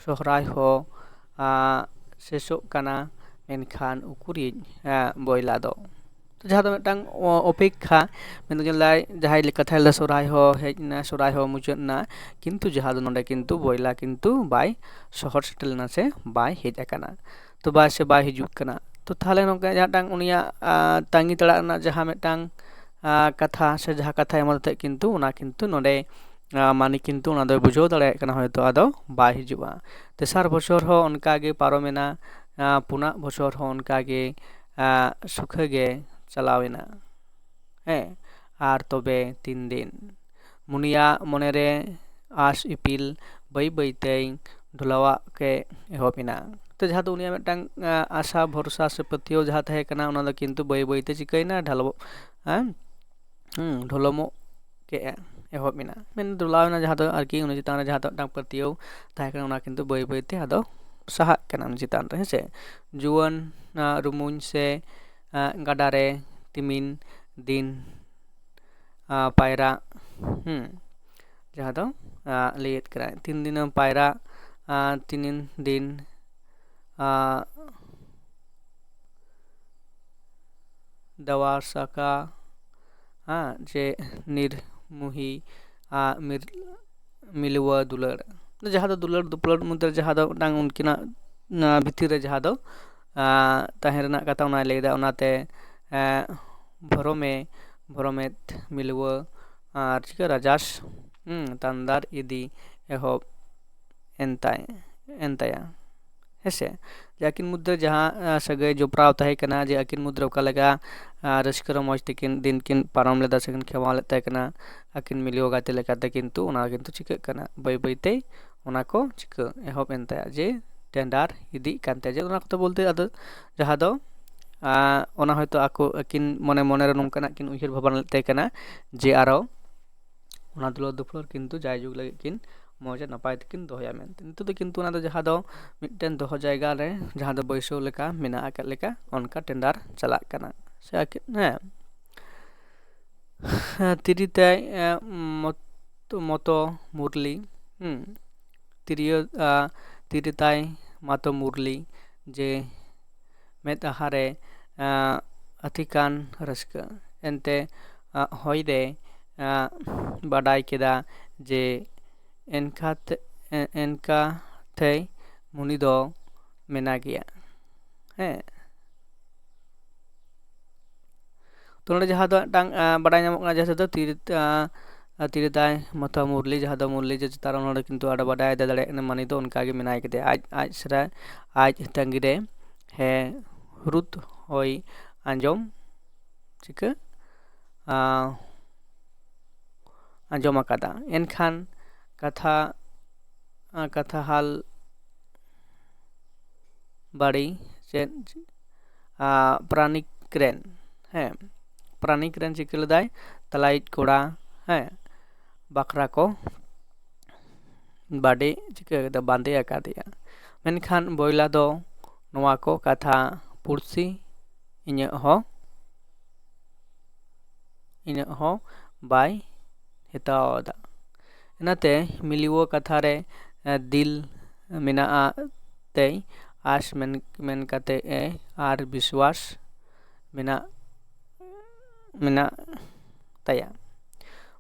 ᱥᱚᱦᱨᱟᱭ ᱦᱚᱸ ᱥᱮᱥᱚᱜ ᱠᱟᱱᱟ, ᱢᱮᱱᱠᱷᱟᱱ ᱩᱠᱩᱨᱤᱡ ᱵᱚᱭᱞᱟ ᱫᱚ᱾ ᱡᱟᱦᱟᱸ ᱫᱚ ᱢᱤᱫᱴᱟᱝ ᱚᱯᱮᱠᱠᱷᱟ, ᱢᱮᱱᱫᱚ ᱧᱮᱞ ᱫᱟᱭ ᱡᱟᱦᱟᱸᱭ ᱞᱮᱠᱟ ᱛᱟᱦᱮᱸ ᱞᱮᱱᱟ, ᱥᱚᱦᱨᱟᱭ ᱦᱚᱸ ᱦᱮᱡ ᱮᱱᱟ, ᱥᱚᱦᱨᱟᱭ ᱦᱚᱸ ᱢᱩᱪᱟᱹᱫ ᱮᱱᱟ, ᱠᱤᱱᱛᱩ ᱡᱟᱦᱟᱸ ᱫᱚ ᱱᱚᱰᱮ ᱠᱤᱱᱛᱩ ᱵᱚᱭᱞᱟ ᱠᱤᱱᱛᱩ ᱵᱟᱭ ᱥᱚᱦᱚᱨ ᱥᱮᱴᱮᱨ ᱞᱮᱱᱟ ᱥᱮ ᱵᱟᱭ ᱦᱮᱡ ᱟᱠᱟᱱᱟ, ᱛᱚ ᱵᱟᱭ ᱥᱮ ᱵᱟᱭ ᱦᱤᱡᱩᱜ ᱠᱟᱱᱟ᱾ ᱛᱚ ᱛᱟᱦᱚᱞᱮ ᱱᱚᱝᱠᱟ ᱡᱟᱦᱟᱸᱴᱟᱝ ᱩᱱᱤᱭᱟᱜ ᱛᱟᱺᱜᱤ ᱛᱟᱲᱟᱜ ᱨᱮᱱᱟᱜ ᱡᱟᱦᱟᱸ ᱢᱤᱫᱴᱟᱝ ᱠᱟᱛᱷᱟ ᱥᱮ ᱡᱟᱦᱟᱸ ᱠᱟᱛᱷᱟ ᱮᱢ ᱠᱟᱛᱮ ᱠᱤᱱᱛᱩ ᱚᱱᱟ ᱠᱤᱱᱛᱩ ᱱᱚᱰᱮ ᱢᱟᱹᱱᱤ ᱠᱤᱱᱛᱩ ᱚᱱᱟ ᱫᱚᱭ ᱵᱩᱡᱷᱟᱹᱣ ᱫᱟᱲᱮᱭᱟᱜ ᱠᱟᱱᱟ, ᱦᱚᱭᱛᱳ ᱟᱫᱚ ᱵᱟᱭ ᱦᱤᱡᱩᱜᱼᱟ᱾ ᱛᱮᱥᱟᱨ ᱵᱚᱪᱷᱚᱨ ᱦᱚᱸ ᱚᱱᱠᱟ ᱜᱮ ᱯᱟᱨᱚᱢᱮᱱᱟ, ᱯᱩᱱᱟᱜ ᱵᱚᱪᱷᱚᱨ ᱦᱚᱸ ᱚᱱᱠᱟ ᱜᱮ ᱥᱩᱠᱷᱟᱹ ᱜᱮ ᱪᱟᱞᱟᱣ ᱮᱱᱟ᱾ ᱦᱮᱸ, ᱟᱨ ᱛᱚᱵᱮ ᱛᱤᱱ ᱫᱤᱱ ᱢᱩᱱᱤᱭᱟᱜ ᱢᱚᱱᱮᱨᱮ ᱟᱸᱥ ᱤᱯᱤᱞ ᱵᱟᱹᱭ ᱵᱟᱹᱭᱛᱮᱭ ᱰᱷᱚᱞᱟᱣᱟᱜ ᱠᱮ ᱮᱦᱚᱵ ᱮᱱᱟ᱾ ᱛᱚ ᱡᱟᱦᱟᱸ ᱫᱚ ᱩᱱᱤᱭᱟᱜ ᱢᱤᱫᱴᱟᱝ ᱟᱥᱟ ᱵᱷᱚᱨᱥᱟ ᱥᱮ ᱯᱟᱹᱛᱭᱟᱹᱣ ᱡᱟᱦᱟᱸ ᱛᱟᱦᱮᱸ ᱠᱟᱱᱟ, ᱚᱱᱟ ᱫᱚ ᱠᱤᱱᱛᱩ ᱵᱟᱹᱭ ᱵᱟᱹᱭᱛᱮ ᱪᱤᱠᱟᱹᱭᱮᱱᱟ? ᱰᱷᱟᱞᱚ ᱦᱩᱸ, ᱰᱷᱚᱞᱚᱢᱚᱜ ᱠᱮᱜᱼᱟ, ᱮᱦᱚᱵ ᱮᱱᱟ, ᱢᱮᱱ ᱰᱷᱚᱞᱟᱣ ᱮᱱᱟ᱾ ᱡᱟᱦᱟᱸ ᱫᱚ ᱟᱨᱠᱤ ᱩᱱᱤ ᱪᱮᱛᱟᱱ ᱨᱮ ᱡᱟᱦᱟᱸ ᱫᱚ ᱢᱤᱫᱴᱟᱝ ᱯᱟᱹᱛᱭᱟᱹᱣ ᱛᱟᱦᱮᱸ ᱠᱟᱱᱟ, ᱚᱱᱟ ᱠᱤᱱᱛᱩ ᱵᱟᱹᱭ ᱵᱟᱹᱭᱛᱮ ᱟᱫᱚ ᱥᱟᱦᱟᱜ ᱠᱟᱱᱟ ᱩᱱᱤ ᱪᱮᱛᱟᱱ ᱨᱮ, ᱦᱮᱸᱥᱮ᱾ ᱡᱩᱣᱟᱹᱱ ᱨᱩᱢᱩᱧ ᱥᱮ ᱜᱟᱰᱟᱨᱮ ᱛᱤᱢᱤᱱ ᱫᱤᱱ ᱯᱟᱭᱨᱟᱜ, ᱦᱩᱸ, ᱡᱟᱦᱟᱸ ᱫᱚ ᱞᱟᱹᱭᱮᱫ ᱠᱟᱱᱟᱭ ᱛᱤᱱ ᱫᱤᱱᱮᱢ ᱯᱟᱭᱨᱟᱜ, ᱛᱤᱱ ᱫᱤᱱ ᱫᱟᱣᱟᱥᱟᱠᱟ, ᱦᱮᱸ, ᱡᱮ ᱱᱤᱨᱢᱩᱦᱤ ᱢᱤᱞᱣᱟ ᱫᱩᱞᱟᱹᱲ, ᱡᱟᱦᱟᱸ ᱫᱚ ᱫᱩᱞᱟᱹᱲ ᱫᱩᱯᱞᱟᱹᱲ ᱢᱚᱫᱽᱫᱷᱮ ᱨᱮ ᱡᱟᱦᱟᱸ ᱫᱚ ᱢᱤᱫᱴᱟᱝ ᱩᱱᱠᱤᱱᱟᱜ ᱵᱷᱤᱛᱤᱨ ᱨᱮ ᱡᱟᱦᱟᱸ ᱫᱚ ᱛᱟᱦᱮᱸ ᱨᱮᱱᱟᱜ ᱠᱟᱛᱷᱟ ᱚᱱᱟᱭ ᱞᱟᱹᱭᱫᱟ᱾ ᱚᱱᱟᱛᱮ ᱵᱷᱚᱨᱚᱢᱮ ᱵᱷᱚᱨᱚᱢᱮᱫ ᱢᱤᱞᱣᱟ ᱟᱨ ᱪᱤᱠᱟᱹ ᱨᱟᱡᱟᱥ ᱛᱟᱱᱫᱟᱨ ᱤᱫᱤ ᱮᱦᱚᱵ ᱮᱱ ᱛᱟᱭ ᱮᱱ ᱛᱟᱭᱟ, ᱦᱮᱸᱥᱮ᱾ ᱡᱮ ᱟᱹᱠᱤᱱ ᱢᱚᱫᱽᱫᱷᱮ ᱡᱟᱦᱟᱸ ᱥᱟᱹᱜᱟᱹᱭ ᱡᱚᱯᱲᱟᱣ ᱛᱟᱦᱮᱸ ᱠᱟᱱᱟ, ᱡᱮ ᱟᱹᱠᱤᱱ ᱢᱚᱫᱽᱫᱷᱮ ᱚᱠᱟ ᱞᱮᱠᱟ ᱨᱟᱹᱥᱠᱟᱹ ᱨᱚᱢᱚᱡᱽ ᱛᱮᱠᱤᱱ ᱫᱤᱱ ᱠᱤᱱ ᱯᱟᱨᱚᱢ ᱞᱮᱫᱟ ᱥᱮᱠᱤᱱ ᱠᱷᱮᱢᱟᱣ ᱞᱮᱫ ᱛᱟᱦᱮᱸ ᱠᱟᱱᱟ ᱟᱹᱠᱤᱱ ᱢᱤᱞᱣᱟ ᱜᱟᱛᱮ ᱞᱮᱠᱟᱛᱮ, ᱠᱤᱱᱛᱩ ᱚᱱᱟ ᱠᱤᱱᱛᱩ ᱪᱤᱠᱟᱹᱜ ᱠᱟᱱᱟ, ᱵᱟᱹᱭ ᱵᱟᱹᱭᱛᱮ ᱚᱱᱟ ᱠᱚ ᱪᱤᱠᱟᱹ ᱮᱦᱚᱵ ᱮᱱ ᱛᱟᱭᱟ, ᱡᱮ ᱴᱮᱸᱰᱟᱨ ᱤᱫᱤᱜ ᱠᱟᱱ ᱛᱟᱭᱟ᱾ ᱡᱮ ᱚᱱᱟ ᱠᱚᱫᱚ ᱵᱚᱞᱛᱮ ᱟᱫᱚ ᱡᱟᱦᱟᱸ ᱫᱚ ᱚᱱᱟ ᱦᱚᱭᱛᱳ ᱟᱠᱚ ᱟᱹᱠᱤᱱ ᱢᱚᱱᱮ ᱢᱚᱱᱮᱨᱮ ᱱᱚᱝᱠᱟᱱᱟᱜ ᱠᱤᱱ ᱩᱭᱦᱟᱹᱨ ᱵᱷᱟᱵᱽᱱᱟ ᱞᱮᱫ ᱛᱟᱦᱮᱸ ᱠᱟᱱᱟ ᱡᱮ ᱟᱨᱚ ᱚᱱᱟ ᱫᱩᱞᱟᱹᱲ ᱫᱩᱯᱞᱟᱹᱲ ᱠᱤᱱᱛᱩ ᱡᱟᱭᱡᱩᱜᱽ ᱞᱟᱹᱜᱤᱫ ᱠᱤᱱ ᱢᱚᱡᱽ ᱱᱟᱯᱟᱭ ᱛᱮᱠᱤᱱ ᱫᱚᱦᱚᱭᱟ ᱢᱮᱱᱛᱮ᱾ ᱱᱤᱛᱚᱜ ᱫᱚ ᱠᱤᱱᱛᱩ ᱚᱱᱟ ᱫᱚ ᱡᱟᱦᱟᱸ ᱫᱚ ᱢᱤᱫᱴᱮᱱ ᱫᱚᱦᱚ ᱡᱟᱭᱜᱟ ᱨᱮ ᱡᱟᱦᱟᱸ ᱫᱚ ᱵᱟᱹᱭᱥᱟᱹᱣ ᱞᱮᱠᱟ ᱢᱮᱱᱟᱜ ᱟᱠᱟᱫ ᱞᱮᱠᱟ ᱚᱱᱠᱟ ᱴᱮᱱᱰᱟᱨ ᱪᱟᱞᱟᱜ ᱠᱟᱱᱟ᱾ ᱥᱮ ᱟᱹᱠᱤᱱ, ᱦᱮᱸ, ᱛᱤᱨᱤ ᱛᱟᱭ, ᱮ, ᱢᱚᱛ-, ᱢᱚᱛᱚ ᱢᱩᱨᱞᱤ, ᱦᱩᱸ, ᱛᱤᱨᱭᱳ, ᱟ, ᱛᱤᱨᱤ ᱛᱟᱭ ᱢᱟᱛᱚ ᱢᱩᱨᱞᱤ ᱡᱮ ᱢᱮᱫᱦᱟ ᱨᱮ, ᱟ, ᱟᱹᱛᱷᱤᱠᱟᱱ ᱨᱟᱹᱥᱠᱟᱹ᱾ ᱮᱱᱛᱮ, ᱟ, ᱦᱚᱭ ᱨᱮ, ᱟ, ᱵᱟᱰᱟᱭ ᱠᱮᱫᱟ ᱡᱮ ᱮᱱᱠᱟ ᱛᱮ-, ᱮ-, ᱮᱱᱠᱟ ᱛᱮᱭ ᱢᱩᱱᱤ ᱫᱚ ᱢᱮᱱᱟ ᱜᱮᱭᱟ᱾ ᱦᱮᱸ᱾ ᱛᱚ ᱱᱚᱰᱮ ᱡᱟᱦᱟᱸ ᱫᱚ ᱢᱤᱫᱴᱟᱝ, ᱟ, ᱵᱟᱰᱟᱭ ᱧᱟᱢᱚᱜ ᱠᱟᱱᱟ, ᱡᱟᱦᱟᱸ ᱫᱚ ᱛᱤᱨᱤ-, ᱟ, ᱟ, ᱛᱤᱨᱤ ᱛᱟᱭ ᱢᱟᱛᱷᱟ ᱢᱩᱨᱞᱤ, ᱡᱟᱦᱟᱸ ᱫᱚ ᱢᱩᱨᱞᱤ ᱡᱮ ᱪᱮᱛᱟᱱ ᱨᱮ ᱱᱚᱰᱮ ᱠᱤᱱᱛᱩ ᱟᱨᱚ ᱵᱟᱰᱟᱭ ᱫᱟᱲᱮᱭᱟᱜ ᱠᱟᱱᱟ, ᱢᱟᱱᱤ ᱫᱚ ᱚᱱᱠᱟ ᱜᱮ ᱢᱮᱱᱟᱭ ᱠᱮᱫᱮᱭᱟ᱾ ᱟᱡ, ᱟᱡ ᱥᱮᱨᱟ-, ᱟᱡ ᱛᱟᱺᱜᱤ ᱨᱮ ᱦᱮ ᱦᱩᱨᱩᱫ ᱦᱚᱭ ᱟᱸᱡᱚᱢ ᱪᱤᱠᱟᱹ, ᱟ, ᱟᱸᱡᱚᱢ ᱟᱠᱟᱫᱟ᱾ ᱮᱱᱠᱷᱟᱱ ᱠᱟᱛᱷᱟ, ᱟ, ᱠᱟᱛᱷᱟ ᱦᱟᱞ ᱵᱟᱹᱲᱤ ᱪᱮᱫ, ᱟ, ᱯᱨᱟᱱᱤᱠ ᱨᱮᱱ, ᱦᱮᱸ, ᱯᱨᱟᱱᱤᱠ ᱨᱮᱱ ᱪᱤᱠᱟᱹ ᱞᱮᱫᱟᱭ? ᱛᱟᱞᱟᱭᱤᱡ ᱠᱚᱲᱟ, ᱦᱮᱸ, ᱵᱟᱠᱷᱨᱟ ᱠᱚ ᱵᱟᱰᱮ ᱪᱤᱠᱟᱹ ᱠᱮᱫᱟ? ᱵᱟᱸᱫᱮ ᱟᱠᱟᱫᱮᱭᱟ᱾ ᱢᱮᱱᱠᱷᱟᱱ ᱵᱚᱭᱞᱟ ᱫᱚ ᱱᱚᱣᱟ ᱠᱚ ᱠᱟᱛᱷᱟ ᱯᱩᱲᱥᱤ ᱤᱧᱟᱹᱜ ᱦᱚᱸ, ᱤᱧᱟᱹᱜ ᱦᱚᱸ ᱵᱟᱭ ᱦᱮᱛᱟᱣ ᱮᱫᱟ᱾ ᱚᱱᱟᱛᱮ ᱢᱤᱞᱤᱣᱳ ᱠᱟᱛᱷᱟ ᱨᱮ, ᱮ, ᱫᱤᱞ ᱢᱮᱱᱟᱜᱼᱟ ᱛᱮᱭ ᱟᱥ ᱢᱮᱱ, ᱢᱮᱱ ᱠᱟᱛᱮ ᱮ ᱟᱨ ᱵᱤᱥᱣᱟᱥ ᱢᱮᱱᱟᱜ, ᱢᱮᱱᱟᱜ ᱛᱟᱭᱟ᱾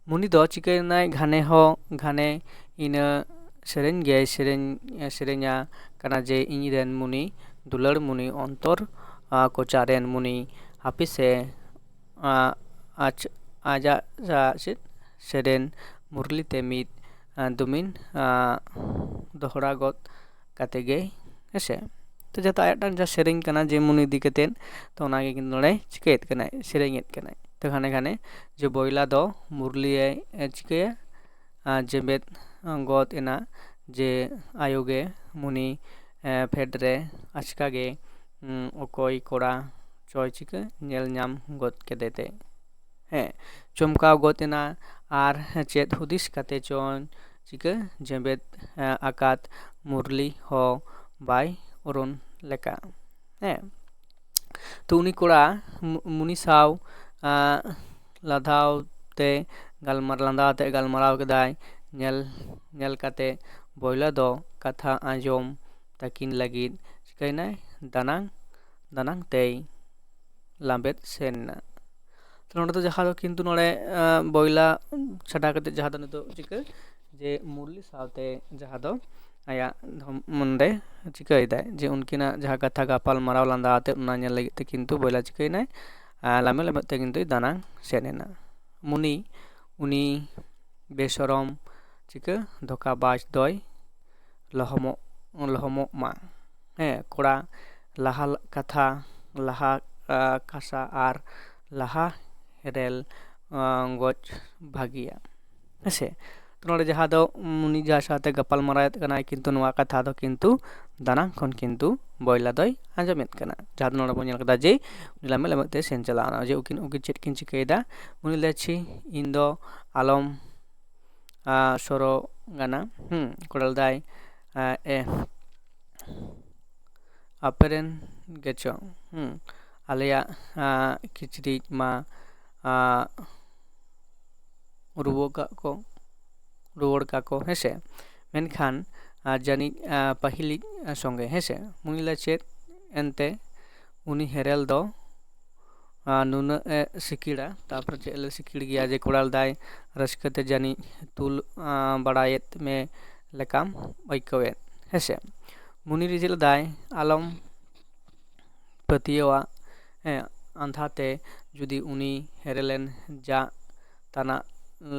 ᱢᱩᱱᱤ ᱫᱚ ᱪᱤᱠᱟᱹᱭᱮᱱᱟᱭ? ᱜᱷᱟᱱᱮ ᱦᱚᱸ ᱜᱷᱟᱱᱮ ᱤᱱᱟᱹ ᱥᱮᱨᱮᱧ ᱜᱮᱭ ᱥᱮᱨᱮᱧ, ᱥᱮᱨᱮᱧᱟ ᱠᱟᱱᱟ ᱡᱮ, "ᱤᱧ ᱨᱮᱱ ᱢᱩᱱᱤ, ᱫᱩᱞᱟᱹᱲ ᱢᱩᱱᱤ, ᱚᱱᱛᱚᱨ, ᱟ, ᱠᱚᱪᱟ ᱨᱮᱱ ᱢᱩᱱᱤ, ᱦᱟᱯᱮ ᱥᱮ, ᱟ, ᱟᱡ, ᱟᱡᱟᱜ, ᱟ, ᱪᱮᱫ ᱥᱮᱨᱮᱧ ᱢᱩᱨᱞᱤ ᱛᱮ ᱢᱤᱫ, ᱟ, ᱫᱩᱢᱤᱱ, ᱟ, ᱫᱚᱦᱲᱟ ᱜᱚᱫ ᱠᱟᱛᱮ ᱜᱮ", ᱦᱮᱸᱥᱮ᱾ ᱛᱚ ᱡᱟᱛᱮ ᱟᱭᱟᱜ ᱴᱟᱝ ᱡᱟᱦᱟᱸ ᱥᱮᱨᱮᱧ ᱠᱟᱱᱟ ᱡᱮ ᱢᱩᱱᱤ ᱤᱫᱤ ᱠᱟᱛᱮᱫ, ᱛᱚ ᱚᱱᱟᱜᱮ ᱠᱤᱱᱛᱩ ᱱᱚᱰᱮ ᱪᱤᱠᱟᱹᱭᱮᱫ ᱠᱟᱱᱟᱭ? ᱥᱮᱨᱮᱧᱮᱫ ᱠᱟᱱᱟᱭ᱾ ᱛᱚ ᱜᱷᱟᱱᱮ ᱜᱷᱟᱱᱮ ᱡᱮ ᱵᱚᱭᱞᱟ ᱫᱚ ᱢᱩᱨᱞᱤᱭᱮ, ᱮ, ᱪᱤᱠᱟᱹᱭᱟ? ᱟᱨ ᱡᱮᱵᱮᱫ ᱜᱚᱫ ᱮᱱᱟ ᱡᱮ ᱟᱭᱳ ᱜᱮ ᱢᱩᱱᱤ, ᱮ, ᱯᱷᱮᱰ ᱨᱮ ᱟᱪᱠᱟ ᱜᱮ, ᱩᱸ, ᱚᱠᱚᱭ ᱠᱚᱲᱟ ᱪᱚᱭ ᱪᱤᱠᱟᱹ ᱧᱮᱞ ᱧᱟᱢ ᱜᱚᱫ ᱠᱮᱫᱮ ᱛᱮ᱾ ᱦᱮᱸ, ᱪᱚᱢᱠᱟᱣ ᱜᱚᱫ ᱮᱱᱟ ᱟᱨ ᱪᱮᱫ ᱦᱩᱫᱤᱥ ᱠᱟᱛᱮ ᱪᱚᱝ ᱪᱤᱠᱟᱹ ᱡᱮᱵᱮᱫ ᱟᱠᱟᱫ ᱢᱩᱨᱞᱤ ᱦᱚᱸ ᱵᱟᱭ ᱚᱨᱚᱱ ᱞᱮᱠᱟ᱾ ᱦᱮᱸ, ᱛᱚ ᱩᱱᱤ ᱠᱚᱲᱟ ᱢᱩ- ᱢᱩᱱᱤ ᱥᱟᱶ ᱞᱟᱸᱫᱟᱣ ᱛᱮ ᱜᱟᱞᱢᱟᱨᱟᱣ ᱞᱟᱸᱫᱟ ᱟᱛᱮ ᱜᱟᱞᱢᱟᱨᱟᱣ ᱠᱮᱫᱟᱭ᱾ ᱧᱮᱞ ᱧᱮᱞ ᱠᱟᱛᱮ ᱵᱚᱭᱞᱟ ᱫᱚ ᱠᱟᱛᱷᱟ ᱟᱸᱡᱚᱢ ᱛᱟᱹᱠᱤᱱ ᱞᱟᱹᱜᱤᱫ ᱪᱤᱠᱟᱹᱭᱮᱱᱟᱭ? ᱫᱟᱱᱟᱝ ᱫᱟᱱᱟᱝ ᱛᱮᱭ ᱞᱟᱸᱵᱮᱫ ᱥᱮᱱ ᱮᱱᱟ᱾ ᱛᱚ ᱱᱚᱰᱮ ᱫᱚ ᱡᱟᱦᱟᱸ ᱫᱚ ᱠᱤᱱᱛᱩ ᱱᱚᱰᱮ ᱵᱚᱭᱞᱟ ᱪᱷᱟᱰᱟ ᱠᱟᱛᱮ ᱡᱟᱦᱟᱸ ᱫᱚ ᱱᱤᱛᱚᱜ ᱪᱤᱠᱟᱹ ᱡᱮ ᱢᱩᱨᱞᱤ ᱥᱟᱶᱛᱮ ᱡᱟᱦᱟᱸ ᱫᱚ ᱟᱭᱟᱜ ᱱᱚᱰᱮ ᱪᱤᱠᱟᱹᱭᱮᱫᱟᱭ ᱡᱮ ᱩᱱᱠᱤᱱᱟᱜ ᱡᱟᱦᱟᱸ ᱠᱟᱛᱷᱟ ᱜᱟᱯᱟᱞ ᱢᱟᱨᱟᱣ ᱞᱟᱸᱫᱟ ᱟᱛᱮ ᱚᱱᱟ ᱧᱮᱞ ᱞᱟᱹᱜᱤᱫ ᱛᱮ ᱠᱤᱱᱛᱩ ᱵᱚᱭᱞᱟ ᱪᱤᱠᱟᱹᱭᱮᱱᱟᱭ? ᱞᱟᱢᱮ ᱞᱟᱢᱮ ᱛᱮ ᱠᱤᱱᱛᱩᱭ ᱫᱟᱱᱟᱝ ᱥᱮᱱ ᱮᱱᱟ᱾ ᱢᱩᱱᱤ ᱩᱱᱤ ᱵᱮᱥᱚᱨᱚᱢ ᱪᱤᱠᱟᱹ ᱫᱷᱳᱠᱟᱵᱟᱡᱽ ᱫᱚᱭ ᱞᱚᱦᱚᱢᱚᱜ ᱞᱚᱦᱚᱢᱚᱜ ᱢᱟ᱾ ᱦᱮᱸ, ᱠᱚᱲᱟ ᱞᱟᱦᱟ ᱠᱟᱛᱷᱟ ᱞᱟᱦᱟ ᱠᱟᱥᱟ ᱟᱨ ᱞᱟᱦᱟ ᱦᱮᱨᱮᱞ ᱜᱚᱡ ᱵᱷᱟᱹᱜᱤᱭᱟ᱾ ᱦᱮᱸᱥᱮ, ᱛᱚ ᱱᱚᱰᱮ ᱡᱟᱦᱟᱸ ᱫᱚ ᱩᱱᱤ ᱡᱟᱦᱟᱸ ᱥᱟᱶᱛᱮ ᱜᱟᱯᱟᱞ ᱢᱟᱨᱟᱣᱮᱫ ᱠᱟᱱᱟᱭ ᱠᱤᱱᱛᱩ ᱱᱚᱣᱟ ᱠᱟᱛᱷᱟ ᱫᱚ ᱠᱤᱱᱛᱩ ᱫᱟᱱᱟᱝ ᱠᱷᱚᱱ ᱠᱤᱱᱛᱩ ᱵᱚᱭᱞᱟ ᱫᱚᱭ ᱟᱸᱡᱚᱢᱮᱫ ᱠᱟᱱᱟ᱾ ᱡᱟᱦᱟᱸ ᱫᱚ ᱱᱚᱰᱮ ᱵᱚᱱ ᱧᱮᱞ ᱠᱮᱫᱟ ᱡᱮ ᱩᱱᱤ ᱞᱟᱢᱮ ᱞᱟᱢᱮ ᱛᱮ ᱥᱮᱱ ᱪᱟᱞᱟᱣ ᱮᱱᱟ᱾ ᱡᱮ ᱩᱱᱠᱤᱱ ᱩᱱᱠᱤᱱ ᱪᱮᱫ ᱠᱤᱱ ᱪᱤᱠᱟᱹᱭᱮᱫᱟ? ᱩᱱᱤ ᱞᱟᱹᱭ ᱪᱷᱤ ᱤᱧ ᱫᱚ ᱟᱞᱚᱢ ᱥᱚᱨᱚᱜᱟᱱᱟ᱾ ᱦᱩᱸ, ᱠᱚᱲᱟ ᱞᱟᱹᱭᱫᱟᱭ ᱮ ᱟᱯᱮᱨᱮᱱ ᱜᱮᱪᱚ᱾ ᱦᱩᱸ, ᱟᱞᱮᱭᱟᱜ ᱠᱤᱪᱨᱤᱡ ᱢᱟ ᱨᱩᱣᱟᱹᱲ ᱠᱟᱜ ᱠᱚ ᱨᱩᱣᱟᱹᱲ ᱠᱟᱠᱚ ᱦᱮᱸᱥᱮ᱾ ᱢᱮᱱᱠᱷᱟᱱ ᱡᱟᱹᱱᱤᱡ ᱯᱟᱹᱦᱤᱞᱤᱡ ᱥᱚᱸᱜᱮ ᱦᱮᱸᱥᱮ᱾ ᱢᱩᱱᱤ ᱞᱟᱹᱭ ᱪᱮᱫ ᱮᱱᱛᱮ ᱩᱱᱤ ᱦᱮᱨᱮᱞ ᱫᱚ ᱱᱩᱱᱟᱹᱜ ᱮ ᱥᱤᱠᱤᱲᱟ, ᱛᱟᱨᱯᱚᱨᱮ ᱪᱮᱫ ᱞᱮ ᱥᱤᱠᱤᱲ ᱜᱮᱭᱟ ᱡᱮ ᱠᱚᱲᱟ ᱞᱮᱫᱟᱭ ᱨᱟᱹᱥᱠᱟᱹ ᱛᱮ ᱡᱟᱹᱱᱤᱡ ᱛᱩᱞ ᱵᱟᱲᱟᱭᱮᱫ ᱢᱮ ᱞᱮᱠᱟᱢ ᱟᱹᱭᱠᱟᱹᱣᱮᱫ ᱦᱮᱸᱥᱮ᱾ ᱢᱩᱱᱤ ᱨᱤᱡᱟᱹ ᱞᱮᱫᱟᱭ ᱟᱞᱚᱢ ᱯᱟᱹᱛᱭᱟᱹᱣᱟ᱾ ᱦᱮᱸ, ᱟᱸᱫᱷᱟ ᱛᱮ ᱡᱩᱫᱤ ᱩᱱᱤ ᱦᱮᱨᱮᱞᱮᱱ ᱡᱟᱜ ᱛᱟᱱᱟᱜ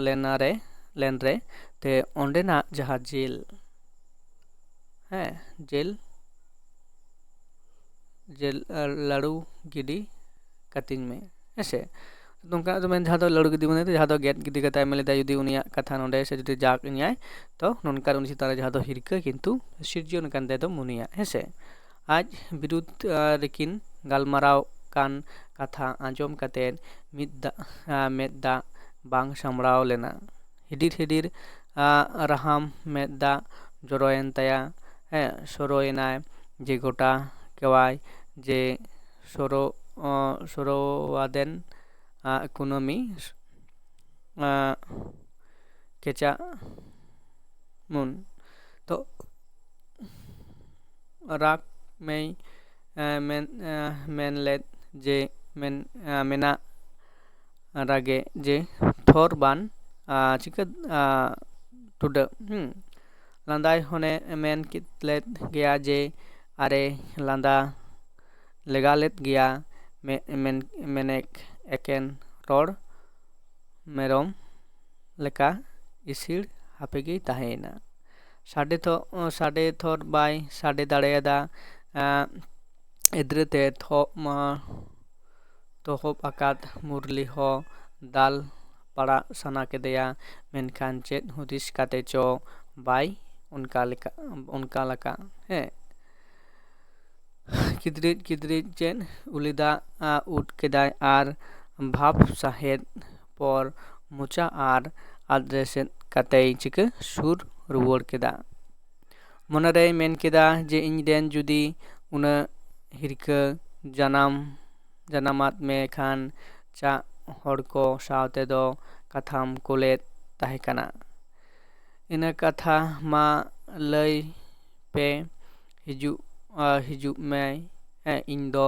ᱞᱮᱱᱟ ᱨᱮ ᱞᱮᱱ ᱨᱮ ᱛᱮ ᱚᱸᱰᱮᱱᱟᱜ ᱡᱟᱦᱟᱸ ᱡᱮᱞ ᱦᱮᱸ ᱡᱮᱞ ᱡᱮᱞ ᱞᱟᱹᱲᱩ ᱜᱤᱰᱤ ᱠᱟᱹᱛᱤᱧ ᱢᱮ ᱦᱮᱸᱥᱮ᱾ ᱱᱚᱝᱠᱟᱱᱟᱜ ᱫᱚ ᱢᱮᱱ ᱡᱟᱦᱟᱸ ᱫᱚ ᱞᱟᱹᱲᱩ ᱜᱤᱰᱤ ᱢᱟᱱᱮ ᱡᱟᱦᱟᱸ ᱫᱚ ᱜᱮᱫ ᱜᱤᱰᱤ ᱠᱟᱛᱮ ᱟᱭᱢᱟ ᱞᱮᱫᱟ ᱡᱩᱫᱤ ᱩᱱᱤᱭᱟᱜ ᱠᱟᱛᱷᱟ ᱱᱚᱰᱮ ᱥᱮ ᱡᱩᱫᱤ ᱡᱟᱜ ᱤᱧᱟᱭ ᱛᱚ ᱱᱚᱝᱠᱟ ᱩᱱᱤ ᱪᱮᱛᱟᱱ ᱨᱮ ᱡᱟᱦᱟᱸ ᱫᱚ ᱦᱤᱨᱠᱟᱹ ᱠᱤᱱᱛᱩ ᱥᱤᱨᱡᱚᱱ ᱠᱟᱱ ᱛᱟᱭ ᱫᱚ ᱢᱩᱱᱤᱭᱟᱜ ᱦᱮᱸᱥᱮ᱾ ᱟᱡ ᱵᱤᱨᱩᱫᱷ ᱨᱮᱠᱤᱱ ᱜᱟᱞᱢᱟᱨᱟᱣ ᱠᱟᱱ ᱠᱟᱛᱷᱟ ᱟᱸᱡᱚᱢ ᱠᱟᱛᱮ ᱢᱤᱫ ᱫᱟᱜ ᱢᱮᱫ ᱫᱟᱜ ᱵᱟᱝ ᱥᱟᱢᱵᱲᱟᱣ ᱞᱮᱱᱟ᱾ ᱦᱤᱰᱤᱨ ᱦᱤᱰᱤᱨ ᱨᱟᱦᱟᱢ ᱢᱮᱫ ᱫᱟᱜ ᱡᱚᱨᱚᱭᱮᱱ ᱛᱟᱭᱟ᱾ ᱦᱮᱸ, ᱥᱚᱨᱚᱭᱮᱱᱟᱭ ᱡᱮ ᱜᱚᱴᱟ ᱠᱮᱣᱟᱭ ᱡᱮ ᱥᱚᱨᱚ ᱥᱚᱨᱚᱣᱟᱫᱮᱱ ᱠᱩᱱᱟᱹᱢᱤ ᱠᱮᱪᱟᱜ ᱢᱩᱱ᱾ ᱛᱚ ᱨᱟᱜᱽ ᱢᱮᱭ ᱢᱮᱱ ᱢᱮᱱ ᱞᱮᱫ ᱡᱮ ᱢᱮᱱ ᱢᱮᱱᱟᱜ ᱨᱟᱜᱮ ᱡᱮ ᱛᱷᱚᱨ ᱵᱟᱱ ᱪᱤᱠᱟᱹ ᱴᱩᱰᱟᱹᱜ ᱞᱟᱸᱫᱟᱭ ᱦᱚᱱᱮ ᱢᱮᱱ ᱠᱮᱫ ᱞᱮᱫ ᱜᱮᱭᱟ ᱡᱮ ᱟᱨᱮ ᱞᱟᱸᱫᱟ ᱞᱮᱜᱟ ᱞᱮᱫ ᱜᱮᱭᱟ᱾ ᱢᱮᱱᱮᱠ ᱮᱠᱮᱱ ᱨᱚᱲ ᱢᱮᱨᱚᱢ ᱞᱮᱠᱟ ᱤᱥᱤᱲ ᱦᱟᱯᱮ ᱜᱮᱭ ᱛᱟᱦᱮᱸᱭᱮᱱᱟ᱾ ᱥᱟᱰᱮ ᱛᱷᱚ ᱥᱟᱰᱮ ᱛᱷᱚᱨ ᱵᱟᱭ ᱥᱟᱰᱮ ᱫᱟᱲᱮᱭᱟᱫᱟ᱾ ᱮᱫᱽᱨᱮᱛᱮ ᱛᱷᱚᱵ ᱢᱟ ᱛᱚᱦᱚᱵ ᱟᱠᱟᱫ ᱢᱩᱨᱞᱤ ᱦᱚᱸ ᱫᱟᱞ ᱯᱟᱲᱟᱜ ᱥᱟᱱᱟ ᱠᱮᱫᱮᱭᱟ, ᱢᱮᱱᱠᱷᱟᱱ ᱪᱮᱫ ᱦᱩᱫᱤᱥ ᱠᱟᱛᱮ ᱪᱚ ᱵᱟᱭ ᱚᱱᱠᱟ ᱞᱮᱠᱟ ᱚᱱᱠᱟ ᱞᱮᱠᱟ ᱦᱮᱸ ᱠᱤᱫᱨᱤᱡ ᱠᱤᱫᱨᱤᱡ ᱪᱮᱫ ᱩᱞᱤ ᱫᱟᱜ ᱩᱫ ᱠᱮᱫᱟᱭ ᱟᱨ ᱵᱷᱟᱵᱽ ᱥᱟᱦᱮᱫ ᱯᱚᱨ ᱢᱚᱪᱟ ᱟᱨ ᱟᱫᱨᱮ ᱥᱮᱫ ᱠᱟᱛᱮᱭ ᱪᱤᱠᱟᱹ ᱥᱩᱨ ᱨᱩᱣᱟᱹᱲ ᱠᱮᱫᱟ᱾ ᱢᱚᱱᱮᱨᱮᱭ ᱢᱮᱱ ᱠᱮᱫᱟ ᱡᱮ ᱤᱧ ᱨᱮᱱ ᱡᱩᱫᱤ ᱩᱱᱟᱹᱜ ᱦᱤᱨᱠᱟᱹ ᱡᱟᱱᱟᱢ ᱡᱟᱱᱟᱢᱟᱫ ᱢᱮ ᱠᱷᱟᱱ ᱪᱟᱜ ᱦᱚᱲ ᱠᱚ ᱥᱟᱶᱛᱮ ᱫᱚ ᱠᱟᱛᱷᱟᱢ ᱠᱚᱞᱮᱫ ᱛᱟᱦᱮᱸ ᱠᱟᱱᱟ᱾ ᱤᱱᱟᱹ ᱠᱟᱛᱷᱟ ᱢᱟ ᱞᱟᱹᱭ ᱯᱮ ᱦᱤᱡᱩᱜ ᱦᱤᱡᱩᱜ ᱢᱮ᱾ ᱤᱧ ᱫᱚ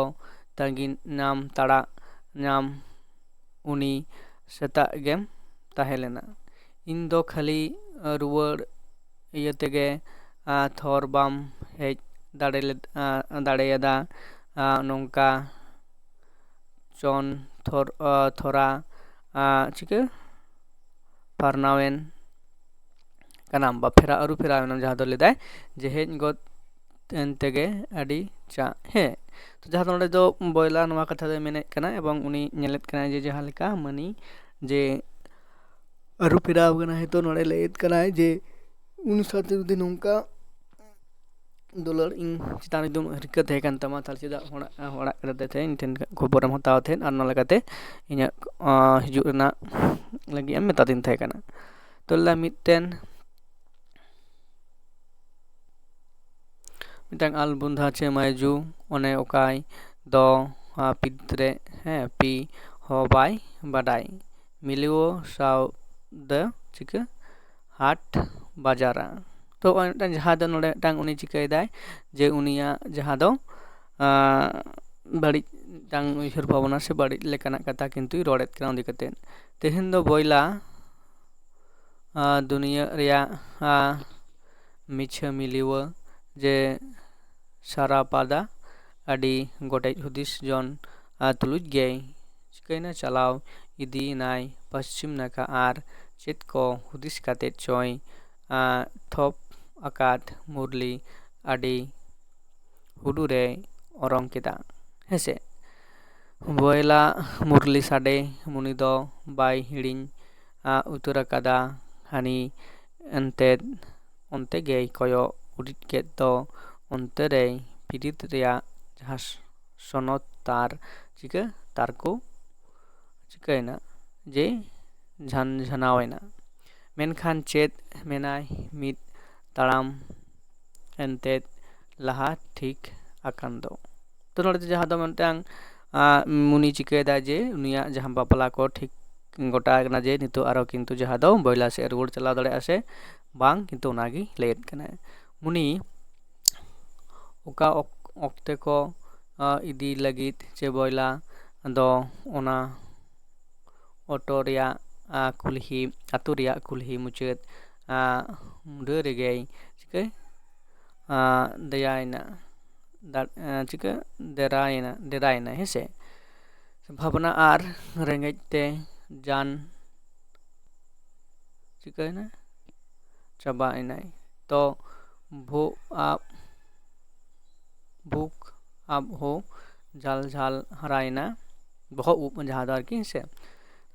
ᱛᱟᱺᱜᱤ ᱧᱟᱢ ᱛᱟᱲᱟᱜ ᱧᱟᱢ ᱩᱱᱤ ᱥᱮᱛᱟᱜ ᱜᱮᱢ ᱛᱟᱦᱮᱸ ᱞᱮᱱᱟ᱾ ᱤᱧ ᱫᱚ ᱠᱷᱟᱹᱞᱤ ᱨᱩᱣᱟᱹᱲ ᱤᱭᱟᱹ ᱛᱮᱜᱮ ᱛᱷᱚᱨ ᱵᱟᱢ ᱦᱮᱡ ᱫᱟᱲᱮ ᱞᱮᱫ ᱫᱟᱲᱮᱭᱟᱫᱟ᱾ ᱱᱚᱝᱠᱟ ᱪᱚᱱ ᱛᱷᱚᱨ ᱛᱷᱚᱨᱟ ᱪᱤᱠᱟᱹ ᱯᱷᱟᱨᱱᱟᱣᱮᱱ ᱠᱟᱱᱟᱢ ᱵᱟ ᱯᱷᱮᱨᱟ ᱟᱹᱨᱩ ᱯᱷᱮᱨᱟᱣ ᱮᱱᱟᱢ, ᱡᱟᱦᱟᱸ ᱫᱚ ᱞᱮᱫᱟᱭ ᱡᱮ ᱦᱮᱡ ᱜᱚᱫ ᱮᱱ ᱛᱮᱜᱮ ᱟᱹᱰᱤ ᱪᱟ ᱦᱮᱸ᱾ ᱛᱚ ᱡᱟᱦᱟᱸ ᱫᱚ ᱱᱚᱰᱮ ᱫᱚ ᱵᱚᱭᱞᱟ ᱱᱚᱣᱟ ᱠᱟᱛᱷᱟ ᱫᱚᱭ ᱢᱮᱱᱮᱫ ᱠᱟᱱᱟ ᱮᱵᱚᱝ ᱩᱱᱤ ᱧᱮᱞᱮᱫ ᱠᱟᱱᱟᱭ ᱡᱮ ᱡᱟᱦᱟᱸ ᱞᱮᱠᱟ ᱢᱟᱹᱱᱤ ᱡᱮ ᱟᱹᱨᱩ ᱯᱷᱮᱨᱟᱣ ᱠᱟᱱᱟ᱾ ᱦᱤᱛᱚᱜ ᱱᱚᱰᱮ ᱞᱟᱹᱭᱮᱫ ᱠᱟᱱᱟᱭ ᱡᱮ ᱩᱱᱤ ᱥᱟᱶᱛᱮ ᱡᱩᱫᱤ ᱱᱚᱝᱠᱟ ᱫᱩᱞᱟᱹᱲ ᱤᱧ ᱪᱮᱛᱟᱱ ᱨᱮ ᱡᱩᱫᱤ ᱩᱱᱟᱹᱜ ᱦᱤᱨᱠᱟᱹ ᱛᱟᱦᱮᱸ ᱠᱟᱱ ᱛᱟᱢᱟ, ᱛᱟᱦᱚᱞᱮ ᱪᱮᱫᱟᱜ ᱦᱚᱲᱟᱜ ᱦᱚᱲᱟᱜ ᱠᱟᱛᱷᱟ ᱛᱮ ᱤᱧ ᱴᱷᱮᱱ ᱠᱷᱚᱵᱚᱨᱮᱢ ᱦᱟᱛᱟᱣ ᱛᱟᱦᱮᱸᱫ ᱟᱨ ᱚᱱᱟ ᱞᱮᱠᱟᱛᱮ ᱤᱧᱟᱹᱜ ᱦᱤᱡᱩᱜ ᱨᱮᱱᱟᱜ ᱞᱟᱹᱜᱤᱫ ᱮᱢ ᱢᱮᱛᱟᱫᱤᱧ ᱛᱟᱦᱮᱸ ᱠᱟᱱᱟ? ᱛᱚ ᱞᱟᱹᱭ ᱫᱟ ᱢᱤᱫᱴᱮᱱ ᱢᱤᱫᱴᱟᱝ ᱟᱞᱵᱩᱱᱫᱷᱟ ᱪᱮ ᱢᱟᱭᱡᱩ ᱚᱱᱮ ᱚᱠᱟᱭ ᱫᱚ ᱯᱤᱛ ᱨᱮ ᱦᱮᱸ ᱯᱤ ᱦᱚᱸ ᱵᱟᱭ ᱵᱟᱰᱟᱭ᱾ ᱢᱤᱞᱤᱣᱳ ᱥᱟᱶ ᱫᱚ ᱪᱤᱠᱟᱹ ᱦᱟᱴ ᱵᱟᱡᱟᱨᱟ᱾ ᱛᱚ ᱱᱚᱜᱼᱚᱭ ᱢᱤᱫᱴᱟᱝ ᱡᱟᱦᱟᱸ ᱫᱚ ᱱᱚᱰᱮ ᱢᱤᱫᱴᱟᱝ ᱩᱱᱤ ᱪᱤᱠᱟᱹᱭᱮᱫᱟᱭ ᱡᱮ ᱩᱱᱤᱭᱟᱜ ᱡᱟᱦᱟᱸ ᱫᱚ ᱵᱟᱹᱲᱤᱡ ᱢᱤᱫᱴᱟᱝ ᱩᱭᱦᱟᱹᱨ ᱵᱷᱟᱵᱽᱱᱟ ᱥᱮ ᱵᱟᱹᱲᱤᱡ ᱞᱮᱠᱟᱱᱟᱜ ᱠᱟᱛᱷᱟ ᱠᱤᱱᱛᱩᱭ ᱨᱚᱲᱮᱫ ᱠᱟᱱᱟ ᱤᱫᱤ ᱠᱟᱛᱮᱫ᱾ ᱛᱮᱦᱮᱧ ᱫᱚ ᱵᱚᱭᱞᱟ ᱫᱩᱱᱤᱭᱟᱹ ᱨᱮᱭᱟᱜ ᱢᱤᱪᱷᱟᱹ ᱢᱤᱞᱤᱣᱟᱹ ᱡᱮ ᱥᱟᱨᱟᱯᱟᱫᱟ ᱟᱹᱰᱤ ᱜᱚᱴᱮᱡ ᱦᱩᱫᱤᱥ ᱡᱚᱱ ᱛᱩᱞᱩᱡ ᱜᱮᱭ ᱪᱤᱠᱟᱹᱭᱮᱱᱟ ᱪᱟᱞᱟᱣ ᱤᱫᱤᱭᱮᱱᱟᱭ ᱯᱚᱥᱪᱤᱢ ᱱᱟᱠᱷᱟ ᱟᱨ ᱪᱮᱫ ᱠᱚ ᱦᱩᱫᱤᱥ ᱠᱟᱛᱮᱫ ᱪᱚᱭ ᱛᱷᱚᱯ ᱟᱠᱟᱫ ᱢᱩᱨᱞᱤ ᱟᱹᱰᱤ ᱦᱩᱰᱩᱨᱮ ᱚᱨᱚᱝ ᱠᱮᱫᱟ᱾ ᱦᱮᱸᱥᱮ ᱵᱚᱭᱞᱟ ᱢᱩᱨᱞᱤ ᱥᱟᱰᱮ ᱢᱩᱱᱤ ᱫᱚ ᱵᱟᱭ ᱦᱤᱲᱤᱧ ᱩᱛᱟᱹᱨ ᱟᱠᱟᱫᱟ᱾ ᱦᱟᱹᱱᱤ ᱮᱱᱛᱮᱫ ᱚᱱᱛᱮ ᱜᱮᱭ ᱠᱚᱭᱚᱜ ᱩᱨᱤᱡ ᱠᱮᱫ ᱫᱚ ᱚᱱᱛᱮ ᱨᱮᱭ ᱯᱤᱨᱤᱛ ᱨᱮᱭᱟᱜ ᱡᱟᱦᱟᱸ ᱥᱚᱱᱚᱛ ᱛᱟᱨ ᱪᱤᱠᱟᱹ ᱛᱟᱨᱠᱚ ᱪᱤᱠᱟᱹᱭᱮᱱᱟ ᱡᱮ ᱡᱷᱟᱱ ᱡᱷᱟᱱᱟᱣ ᱮᱱᱟ᱾ ᱢᱮᱱᱠᱷᱟᱱ ᱪᱮᱫ ᱢᱮᱱᱟᱭ ᱢᱤᱫ ᱛᱟᱲᱟᱢ ᱮᱱᱛᱮᱫ ᱞᱟᱦᱟ ᱴᱷᱤᱠ ᱟᱠᱟᱱ ᱫᱚ᱾ ᱛᱚ ᱱᱚᱰᱮ ᱫᱚ ᱡᱟᱦᱟᱸ ᱫᱚ ᱢᱤᱫᱴᱟᱝ ᱢᱩᱱᱤ ᱪᱤᱠᱟᱹᱭᱮᱫᱟ ᱡᱮ ᱩᱱᱤᱭᱟᱜ ᱡᱟᱦᱟᱸ ᱵᱟᱯᱞᱟ ᱠᱚ ᱴᱷᱤᱠ ᱜᱚᱴᱟ ᱟᱠᱟᱱᱟ ᱡᱮ ᱱᱤᱛᱚᱜ ᱟᱨᱚ ᱠᱤᱱᱛᱩ ᱡᱟᱦᱟᱸ ᱫᱚ ᱵᱚᱭᱞᱟ ᱥᱮᱫ ᱨᱩᱣᱟᱹᱲ ᱪᱟᱞᱟᱣ ᱫᱟᱲᱮᱭᱟᱜᱼᱟ ᱥᱮ ᱵᱟᱝ ᱠᱤᱱᱛᱩ ᱚᱱᱟᱜᱮ ᱞᱟᱹᱭᱮᱫ ᱠᱟᱱᱟᱭ᱾ ᱢᱩᱱᱤ ᱚᱠᱟ ᱚᱠᱛᱮ ᱠᱚ ᱤᱫᱤ ᱞᱟᱹᱜᱤᱫ ᱪᱮ ᱵᱚᱭᱞᱟ ᱫᱚ ᱚᱱᱟ ᱚᱴᱳ ᱨᱮᱭᱟᱜ ᱠᱩᱞᱦᱤ ᱟᱛᱳ ᱨᱮᱭᱟᱜ ᱠᱩᱞᱦᱤ ᱢᱩᱪᱟᱹᱫ ᱢᱩᱰᱟᱹ ᱨᱮᱜᱮᱭ ᱪᱤᱠᱟᱹᱭ ᱫᱮᱭᱟᱭᱮᱱᱟ ᱪᱤᱠᱟᱹ ᱰᱮᱨᱟᱭᱮᱱᱟ ᱰᱮᱨᱟᱭᱮᱱᱟ ᱦᱮᱸᱥᱮ᱾ ᱵᱷᱟᱵᱽᱱᱟ ᱟᱨ ᱨᱮᱸᱜᱮᱡ ᱛᱮ ᱡᱟᱱ ᱪᱤᱠᱟᱹᱭᱮᱱᱟ ᱪᱟᱵᱟᱭᱮᱱᱟᱭ᱾ ᱛᱚ ᱵᱷᱩ ᱟᱵ ᱵᱷᱩᱠ ᱟᱵ ᱦᱚ ᱡᱷᱟᱞ ᱡᱷᱟᱞ ᱦᱟᱨᱟᱭᱮᱱᱟ᱾ ᱵᱚᱦᱚᱜ ᱩᱵ ᱡᱟᱦᱟᱸ ᱫᱚ ᱟᱨᱠᱤ ᱦᱮᱸᱥᱮ᱾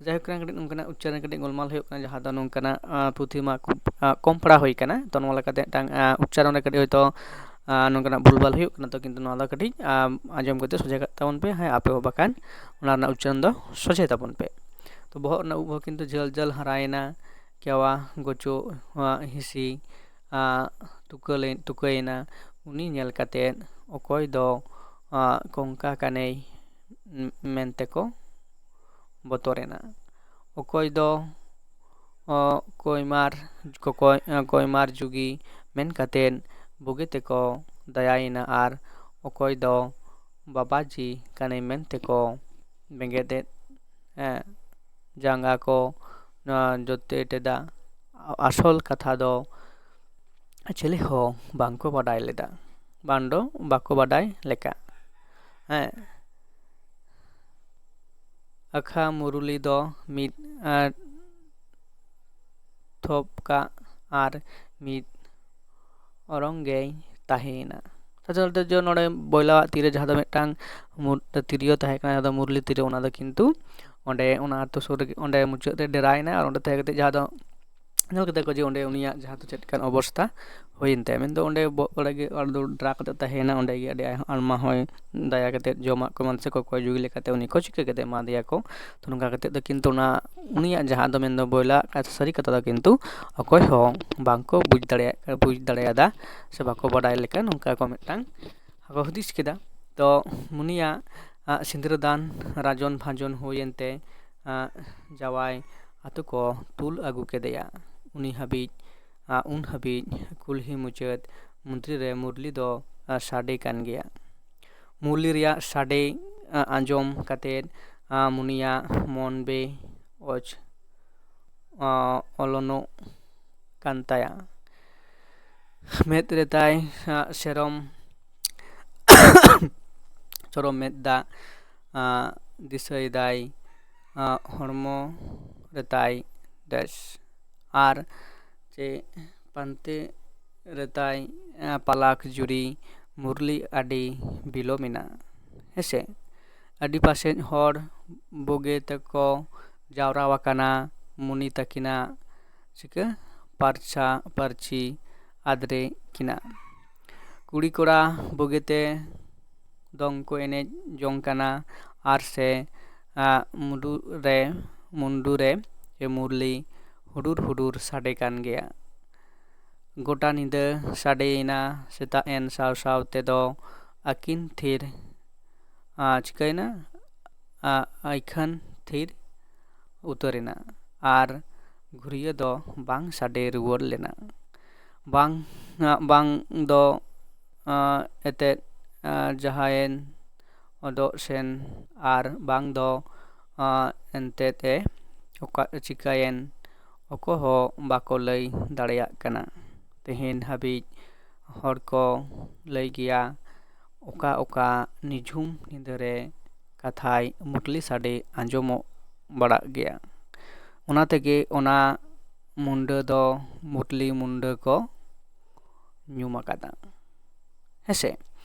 ᱡᱟᱭᱦᱳᱠ ᱠᱟᱹᱴᱤᱡ ᱱᱚᱝᱠᱟᱱᱟᱜ ᱩᱪᱪᱟᱨᱚᱱ ᱠᱟᱹᱴᱤᱡ ᱜᱳᱞᱢᱟᱞ ᱦᱩᱭᱩᱜ ᱠᱟᱱᱟ ᱡᱟᱦᱟᱸ ᱫᱚ ᱱᱚᱝᱠᱟᱱᱟᱜ ᱯᱩᱛᱷᱤ ᱢᱟ ᱠᱷᱩᱵ ᱠᱚᱢ ᱯᱟᱲᱦᱟᱣ ᱦᱩᱭ ᱠᱟᱱᱟ᱾ ᱛᱚ ᱱᱚᱣᱟ ᱞᱮᱠᱟᱛᱮ ᱢᱤᱫᱴᱟᱝ ᱩᱪᱪᱟᱨᱚᱱ ᱨᱮ ᱠᱟᱹᱴᱤᱡ ᱦᱚᱭᱛᱳ ᱱᱚᱝᱠᱟᱱᱟᱜ ᱵᱷᱩᱞᱵᱷᱟᱞ ᱦᱩᱭᱩᱜ ᱠᱟᱱᱟ᱾ ᱛᱚ ᱠᱤᱱᱛᱩ ᱱᱚᱣᱟ ᱫᱚ ᱠᱟᱹᱴᱤᱡ ᱟᱸᱡᱚᱢ ᱠᱟᱛᱮ ᱥᱚᱡᱷᱮ ᱠᱟᱜ ᱛᱟᱵᱚᱱ ᱯᱮ᱾ ᱦᱮᱸ ᱟᱯᱮ ᱦᱚᱸ ᱵᱟᱠᱷᱟᱱ ᱚᱱᱟ ᱨᱮᱱᱟᱜ ᱩᱪᱪᱟᱨᱚᱱ ᱫᱚ ᱥᱚᱡᱷᱮ ᱛᱟᱵᱚᱱ ᱯᱮ᱾ ᱛᱚ ᱵᱚᱦᱚᱜ ᱨᱮᱱᱟᱜ ᱩᱵ ᱦᱚᱸ ᱠᱤᱱᱛᱩ ᱡᱷᱟᱹᱞ ᱡᱷᱟᱹᱞ ᱦᱟᱨᱟᱭᱮᱱᱟ᱾ ᱠᱮᱣᱟ ᱜᱚᱪᱚ ᱦᱤᱸᱥᱤ ᱛᱩᱠᱟᱹᱭᱮᱱᱟ᱾ ᱩᱱᱤ ᱧᱮᱞ ᱠᱟᱛᱮ ᱚᱠᱚᱭ ᱫᱚ ᱠᱚᱝᱠᱟ ᱠᱟᱱᱮᱭ ᱢᱮᱱᱛᱮ ᱠᱚ ᱵᱚᱛᱚᱨᱮᱱᱟ᱾ ᱚᱠᱚᱭ ᱫᱚ ᱠᱚᱭᱢᱟᱨ ᱠᱚᱠᱚᱭ ᱠᱚᱭᱢᱟᱨ ᱡᱩᱜᱤ ᱢᱮᱱ ᱠᱟᱛᱮ ᱵᱩᱜᱤ ᱛᱮᱠᱚ ᱫᱟᱭᱟᱭᱮᱱᱟ ᱟᱨ ᱚᱠᱚᱭ ᱫᱚ ᱵᱟᱵᱟᱡᱤ ᱠᱟᱱᱟᱭ ᱢᱮᱱᱛᱮ ᱠᱚ ᱵᱮᱸᱜᱮᱫ ᱮᱫ ᱡᱟᱸᱜᱟ ᱠᱚ ᱡᱚᱛᱮᱴ ᱮᱫᱟ᱾ ᱟᱥᱚᱞ ᱠᱟᱛᱷᱟ ᱫᱚ ᱪᱤᱞᱤ ᱦᱚᱸ ᱵᱟᱝᱠᱚ ᱵᱟᱰᱟᱭ ᱞᱮᱫᱟ, ᱵᱟᱝ ᱫᱚ ᱵᱟᱠᱚ ᱵᱟᱰᱟᱭ ᱞᱮᱠᱟ᱾ ᱦᱮᱸ, ᱟᱠᱷᱟ ᱢᱩᱨᱩᱞᱤ ᱫᱚ ᱢᱤᱫ ᱛᱷᱚᱯ ᱠᱟᱜ ᱟᱨ ᱢᱤᱫ ᱚᱨᱚᱝ ᱜᱮᱭ ᱛᱟᱦᱮᱸᱭᱮᱱᱟ᱾ ᱥᱟᱫᱷᱟᱨᱚᱱᱛᱚ ᱡᱮ ᱱᱚᱰᱮ ᱵᱚᱭᱞᱟᱣᱟᱜ ᱛᱤᱨᱮ ᱡᱟᱦᱟᱸ ᱫᱚ ᱢᱤᱫᱴᱟᱝ ᱢᱩ-, ᱛᱤᱨᱭᱳ ᱛᱟᱦᱮᱸ ᱠᱟᱱᱟ, ᱡᱟᱦᱟᱸ ᱫᱚ ᱢᱩᱨᱞᱤ ᱛᱤᱨᱭᱳ, ᱚᱱᱟ ᱫᱚ ᱠᱤᱱᱛᱩ ᱚᱸᱰᱮ ᱚᱱᱟ ᱟᱹᱛᱩ ᱥᱩᱨ ᱨᱮᱜᱮ, ᱚᱸᱰᱮ ᱢᱩᱪᱟᱹᱫ ᱨᱮ ᱰᱮᱨᱟᱭᱮᱱᱟ ᱟᱨ ᱚᱸᱰᱮ ᱛᱟᱦᱮᱸ ᱠᱟᱛᱮ ᱡᱟᱦᱟᱸ ᱫᱚ ᱧᱮᱞ ᱠᱮᱫᱟ ᱠᱚ ᱡᱮ ᱚᱸᱰᱮ ᱩᱱᱤᱭᱟᱜ ᱡᱟᱦᱟᱸ ᱫᱚ ᱪᱮᱫ ᱞᱮᱠᱟᱱ ᱚᱵᱚᱥᱛᱟ ᱦᱩᱭᱮᱱ ᱛᱟᱭᱟ, ᱢᱮᱱᱫᱚ ᱚᱸᱰᱮ ᱵᱚ-, ᱚᱸᱰᱮ ᱜᱮ ᱟᱨ ᱫᱚ ᱰᱮᱨᱟ ᱠᱟᱛᱮ ᱛᱟᱦᱮᱸᱭᱮᱱᱟ, ᱚᱸᱰᱮ ᱜᱮ ᱟᱹᱰᱤ ᱟᱭ-, ᱟᱭᱢᱟ ᱦᱚᱸᱭ ᱫᱟᱭᱟ ᱠᱟᱛᱮ ᱡᱚᱢᱟᱜ ᱠᱚ ᱮᱢᱟᱱ ᱥᱮ ᱠᱚᱠᱚᱭ ᱡᱩᱜᱤ ᱞᱮᱠᱟᱛᱮ ᱩᱱᱤ ᱠᱚ ᱪᱤᱠᱟᱹ ᱠᱮᱫᱮ, ᱮᱢᱟ ᱫᱮᱭᱟ ᱠᱚ᱾ ᱛᱚ ᱱᱚᱝᱠᱟ ᱠᱟᱛᱮ ᱫᱚ ᱠᱤᱱᱛᱩ ᱚᱱᱟ ᱩᱱᱤᱭᱟᱜ ᱡᱟᱦᱟᱸ ᱫᱚ ᱢᱮᱱᱫᱚ ᱵᱚᱭᱞᱟ ᱥᱟᱹᱨᱤ ᱠᱟᱛᱷᱟ ᱫᱚ ᱠᱤᱱᱛᱩ ᱚᱠᱚᱭ ᱦᱚᱸ ᱵᱟᱝᱠᱚ ᱵᱩᱡᱽ ᱫᱟᱲᱮᱭᱟᱜ, ᱵᱩᱡᱽ ᱫᱟᱲᱮᱭᱟᱫᱟ ᱥᱮ ᱵᱟᱠᱚ ᱵᱟᱰᱟᱭ ᱞᱮᱠᱟ ᱱᱚᱝᱠᱟ ᱠᱚ ᱢᱤᱫᱴᱟᱝ ᱠᱚ ᱦᱩᱫᱤᱥ ᱠᱮᱫᱟ᱾ ᱛᱚ ᱩᱱᱤᱭᱟᱜ, ᱟᱜ, ᱥᱤᱸᱫᱽᱨᱟᱹ ᱫᱟᱱ ᱨᱟᱡᱚᱱ ᱵᱷᱟᱡᱚᱱ ᱦᱩᱭᱮᱱ ᱛᱮ, ᱟᱜ, ᱡᱟᱶᱟᱭ ᱟᱛᱳ ᱠᱚ ᱛᱩᱞ ᱟᱹᱜᱩ ᱠᱮᱫᱮᱭᱟ᱾ ᱩᱱᱤ ᱦᱟᱹᱵᱤᱡ, ᱟᱜ, ᱩᱱ ᱦᱟᱹᱵᱤᱡ ᱠᱩᱞᱦᱤ ᱢᱩᱪᱟᱹᱫ ᱢᱩᱫᱽᱨᱤ ᱨᱮ ᱢᱩᱨᱞᱤ ᱫᱚ, ᱟᱜ, ᱥᱟᱰᱮ ᱠᱟᱱ ᱜᱮᱭᱟ᱾ ᱢᱩᱨᱞᱤ ᱨᱮᱭᱟᱜ ᱥᱟᱰᱮ, ᱟᱜ, ᱟᱸᱡᱚᱢ ᱠᱟᱛᱮ, ᱟᱜ, ᱢᱩᱱᱤᱭᱟᱜ ᱢᱚᱱ ᱵᱮ ᱚᱪ, ᱟᱜ, ᱚᱞᱚᱱᱚᱜ ᱠᱟᱱ ᱛᱟᱭᱟ᱾ ᱢᱮᱫ ᱨᱮᱛᱟᱭ, ᱟᱜ, ᱥᱮᱨᱚᱢ, ᱥᱚᱨᱚᱢ ᱢᱮᱫ ᱫᱟᱜ, ᱟᱜ, ᱫᱤᱥᱟᱹᱭᱮᱫᱟᱭ, ᱟᱜ, ᱦᱚᱲᱢᱚ ᱨᱮᱛᱟᱭ ᱰᱮᱥ ᱟᱨ ᱪᱮ ᱯᱟᱱᱛᱮ ᱨᱮᱛᱟᱭ, ᱟᱜ, ᱯᱟᱞᱟᱠ ᱡᱩᱨᱤ ᱢᱩᱨᱞᱤ ᱟᱹᱰᱤ ᱵᱤᱞᱚᱢ ᱮᱱᱟ᱾ ᱦᱮᱸᱥᱮ, ᱟᱹᱰᱤ ᱯᱟᱥᱮᱡ ᱦᱚᱲ ᱵᱩᱜᱤ ᱛᱮᱠᱚ ᱡᱟᱣᱨᱟ ᱟᱠᱟᱱᱟ ᱢᱩᱱᱤ ᱛᱟᱹᱠᱤᱱᱟᱜ ᱪᱤᱠᱟᱹ ᱯᱟᱨᱪᱷᱟ ᱯᱟᱹᱨᱪᱷᱤ ᱟᱫᱽᱨᱮ ᱠᱤᱱᱟ᱾ ᱠᱩᱲᱤ ᱠᱚᱲᱟ ᱵᱩᱜᱤᱛᱮ ᱫᱚᱝ ᱠᱚ ᱮᱱᱮᱡ ᱡᱚᱝ ᱠᱟᱱᱟ ᱟᱨ ᱥᱮ, ᱟᱜ, ᱢᱩᱰᱩ ᱨᱮ, ᱢᱩᱱᱰᱩ ᱨᱮ ᱪᱮ ᱢᱩᱨᱞᱤ ᱦᱩᱰᱩᱨ ᱦᱩᱰᱩᱨ ᱥᱟᱰᱮ ᱠᱟᱱ ᱜᱮᱭᱟ᱾ ᱜᱚᱴᱟ ᱧᱤᱫᱟᱹ ᱥᱟᱰᱮᱭᱮᱱᱟ᱾ ᱥᱮᱛᱟᱜ ᱮᱱ ᱥᱟᱶ ᱥᱟᱶ ᱛᱮᱫᱚ ᱟᱹᱠᱤᱱ ᱛᱷᱤᱨ, ᱟᱸ, ᱪᱤᱠᱟᱹᱭᱮᱱᱟ? ᱟᱸ, ᱟᱹᱭᱠᱷᱟᱹᱱ ᱛᱷᱤᱨ ᱩᱛᱟᱹᱨᱮᱱᱟ ᱟᱨ ᱜᱷᱩᱨᱭᱟᱹ ᱫᱚ ᱵᱟᱝ ᱥᱟᱰᱮ ᱨᱩᱣᱟᱹᱲ ᱞᱮᱱᱟ᱾ ᱵᱟᱝ, ᱟᱸ, ᱵᱟᱝ ᱫᱚ, ᱟᱸ, ᱮᱛᱮᱫ, ᱟᱸ, ᱡᱟᱦᱟᱸᱭᱮᱱ ᱚᱰᱚᱜ ᱥᱮᱱ ᱟᱨ ᱵᱟᱝ ᱫᱚ, ᱟᱸ, ᱮᱱᱛᱮᱫ ᱮ ᱚᱠᱟ ᱪᱤᱠᱟᱹᱭᱮᱱ, ᱚᱠᱚᱭ ᱦᱚᱸ ᱵᱟᱠᱚ ᱞᱟᱹᱭ ᱫᱟᱲᱮᱭᱟᱜ ᱠᱟᱱᱟ᱾ ᱛᱮᱦᱮᱧ ᱦᱟᱹᱵᱤᱡ ᱦᱚᱲ ᱠᱚ ᱞᱟᱹᱭ ᱜᱮᱭᱟ, ᱚᱠᱟ ᱚᱠᱟ ᱱᱤᱡᱷᱩᱢ ᱧᱤᱫᱟᱹ ᱨᱮ ᱠᱟᱛᱷᱟᱭ ᱢᱩᱴᱞᱤ ᱥᱟᱰᱮ ᱟᱸᱡᱚᱢᱚᱜ ᱵᱟᱲᱟᱜ ᱜᱮᱭᱟ᱾ ᱚᱱᱟ ᱛᱮᱜᱮ ᱚᱱᱟ ᱢᱩᱱᱰᱟᱹ ᱫᱚ ᱢᱩᱴᱞᱤ ᱢᱩᱱᱰᱟᱹ ᱠᱚ ᱧᱩᱢ ᱟᱠᱟᱫᱟ᱾ ᱦᱮᱸᱥᱮ?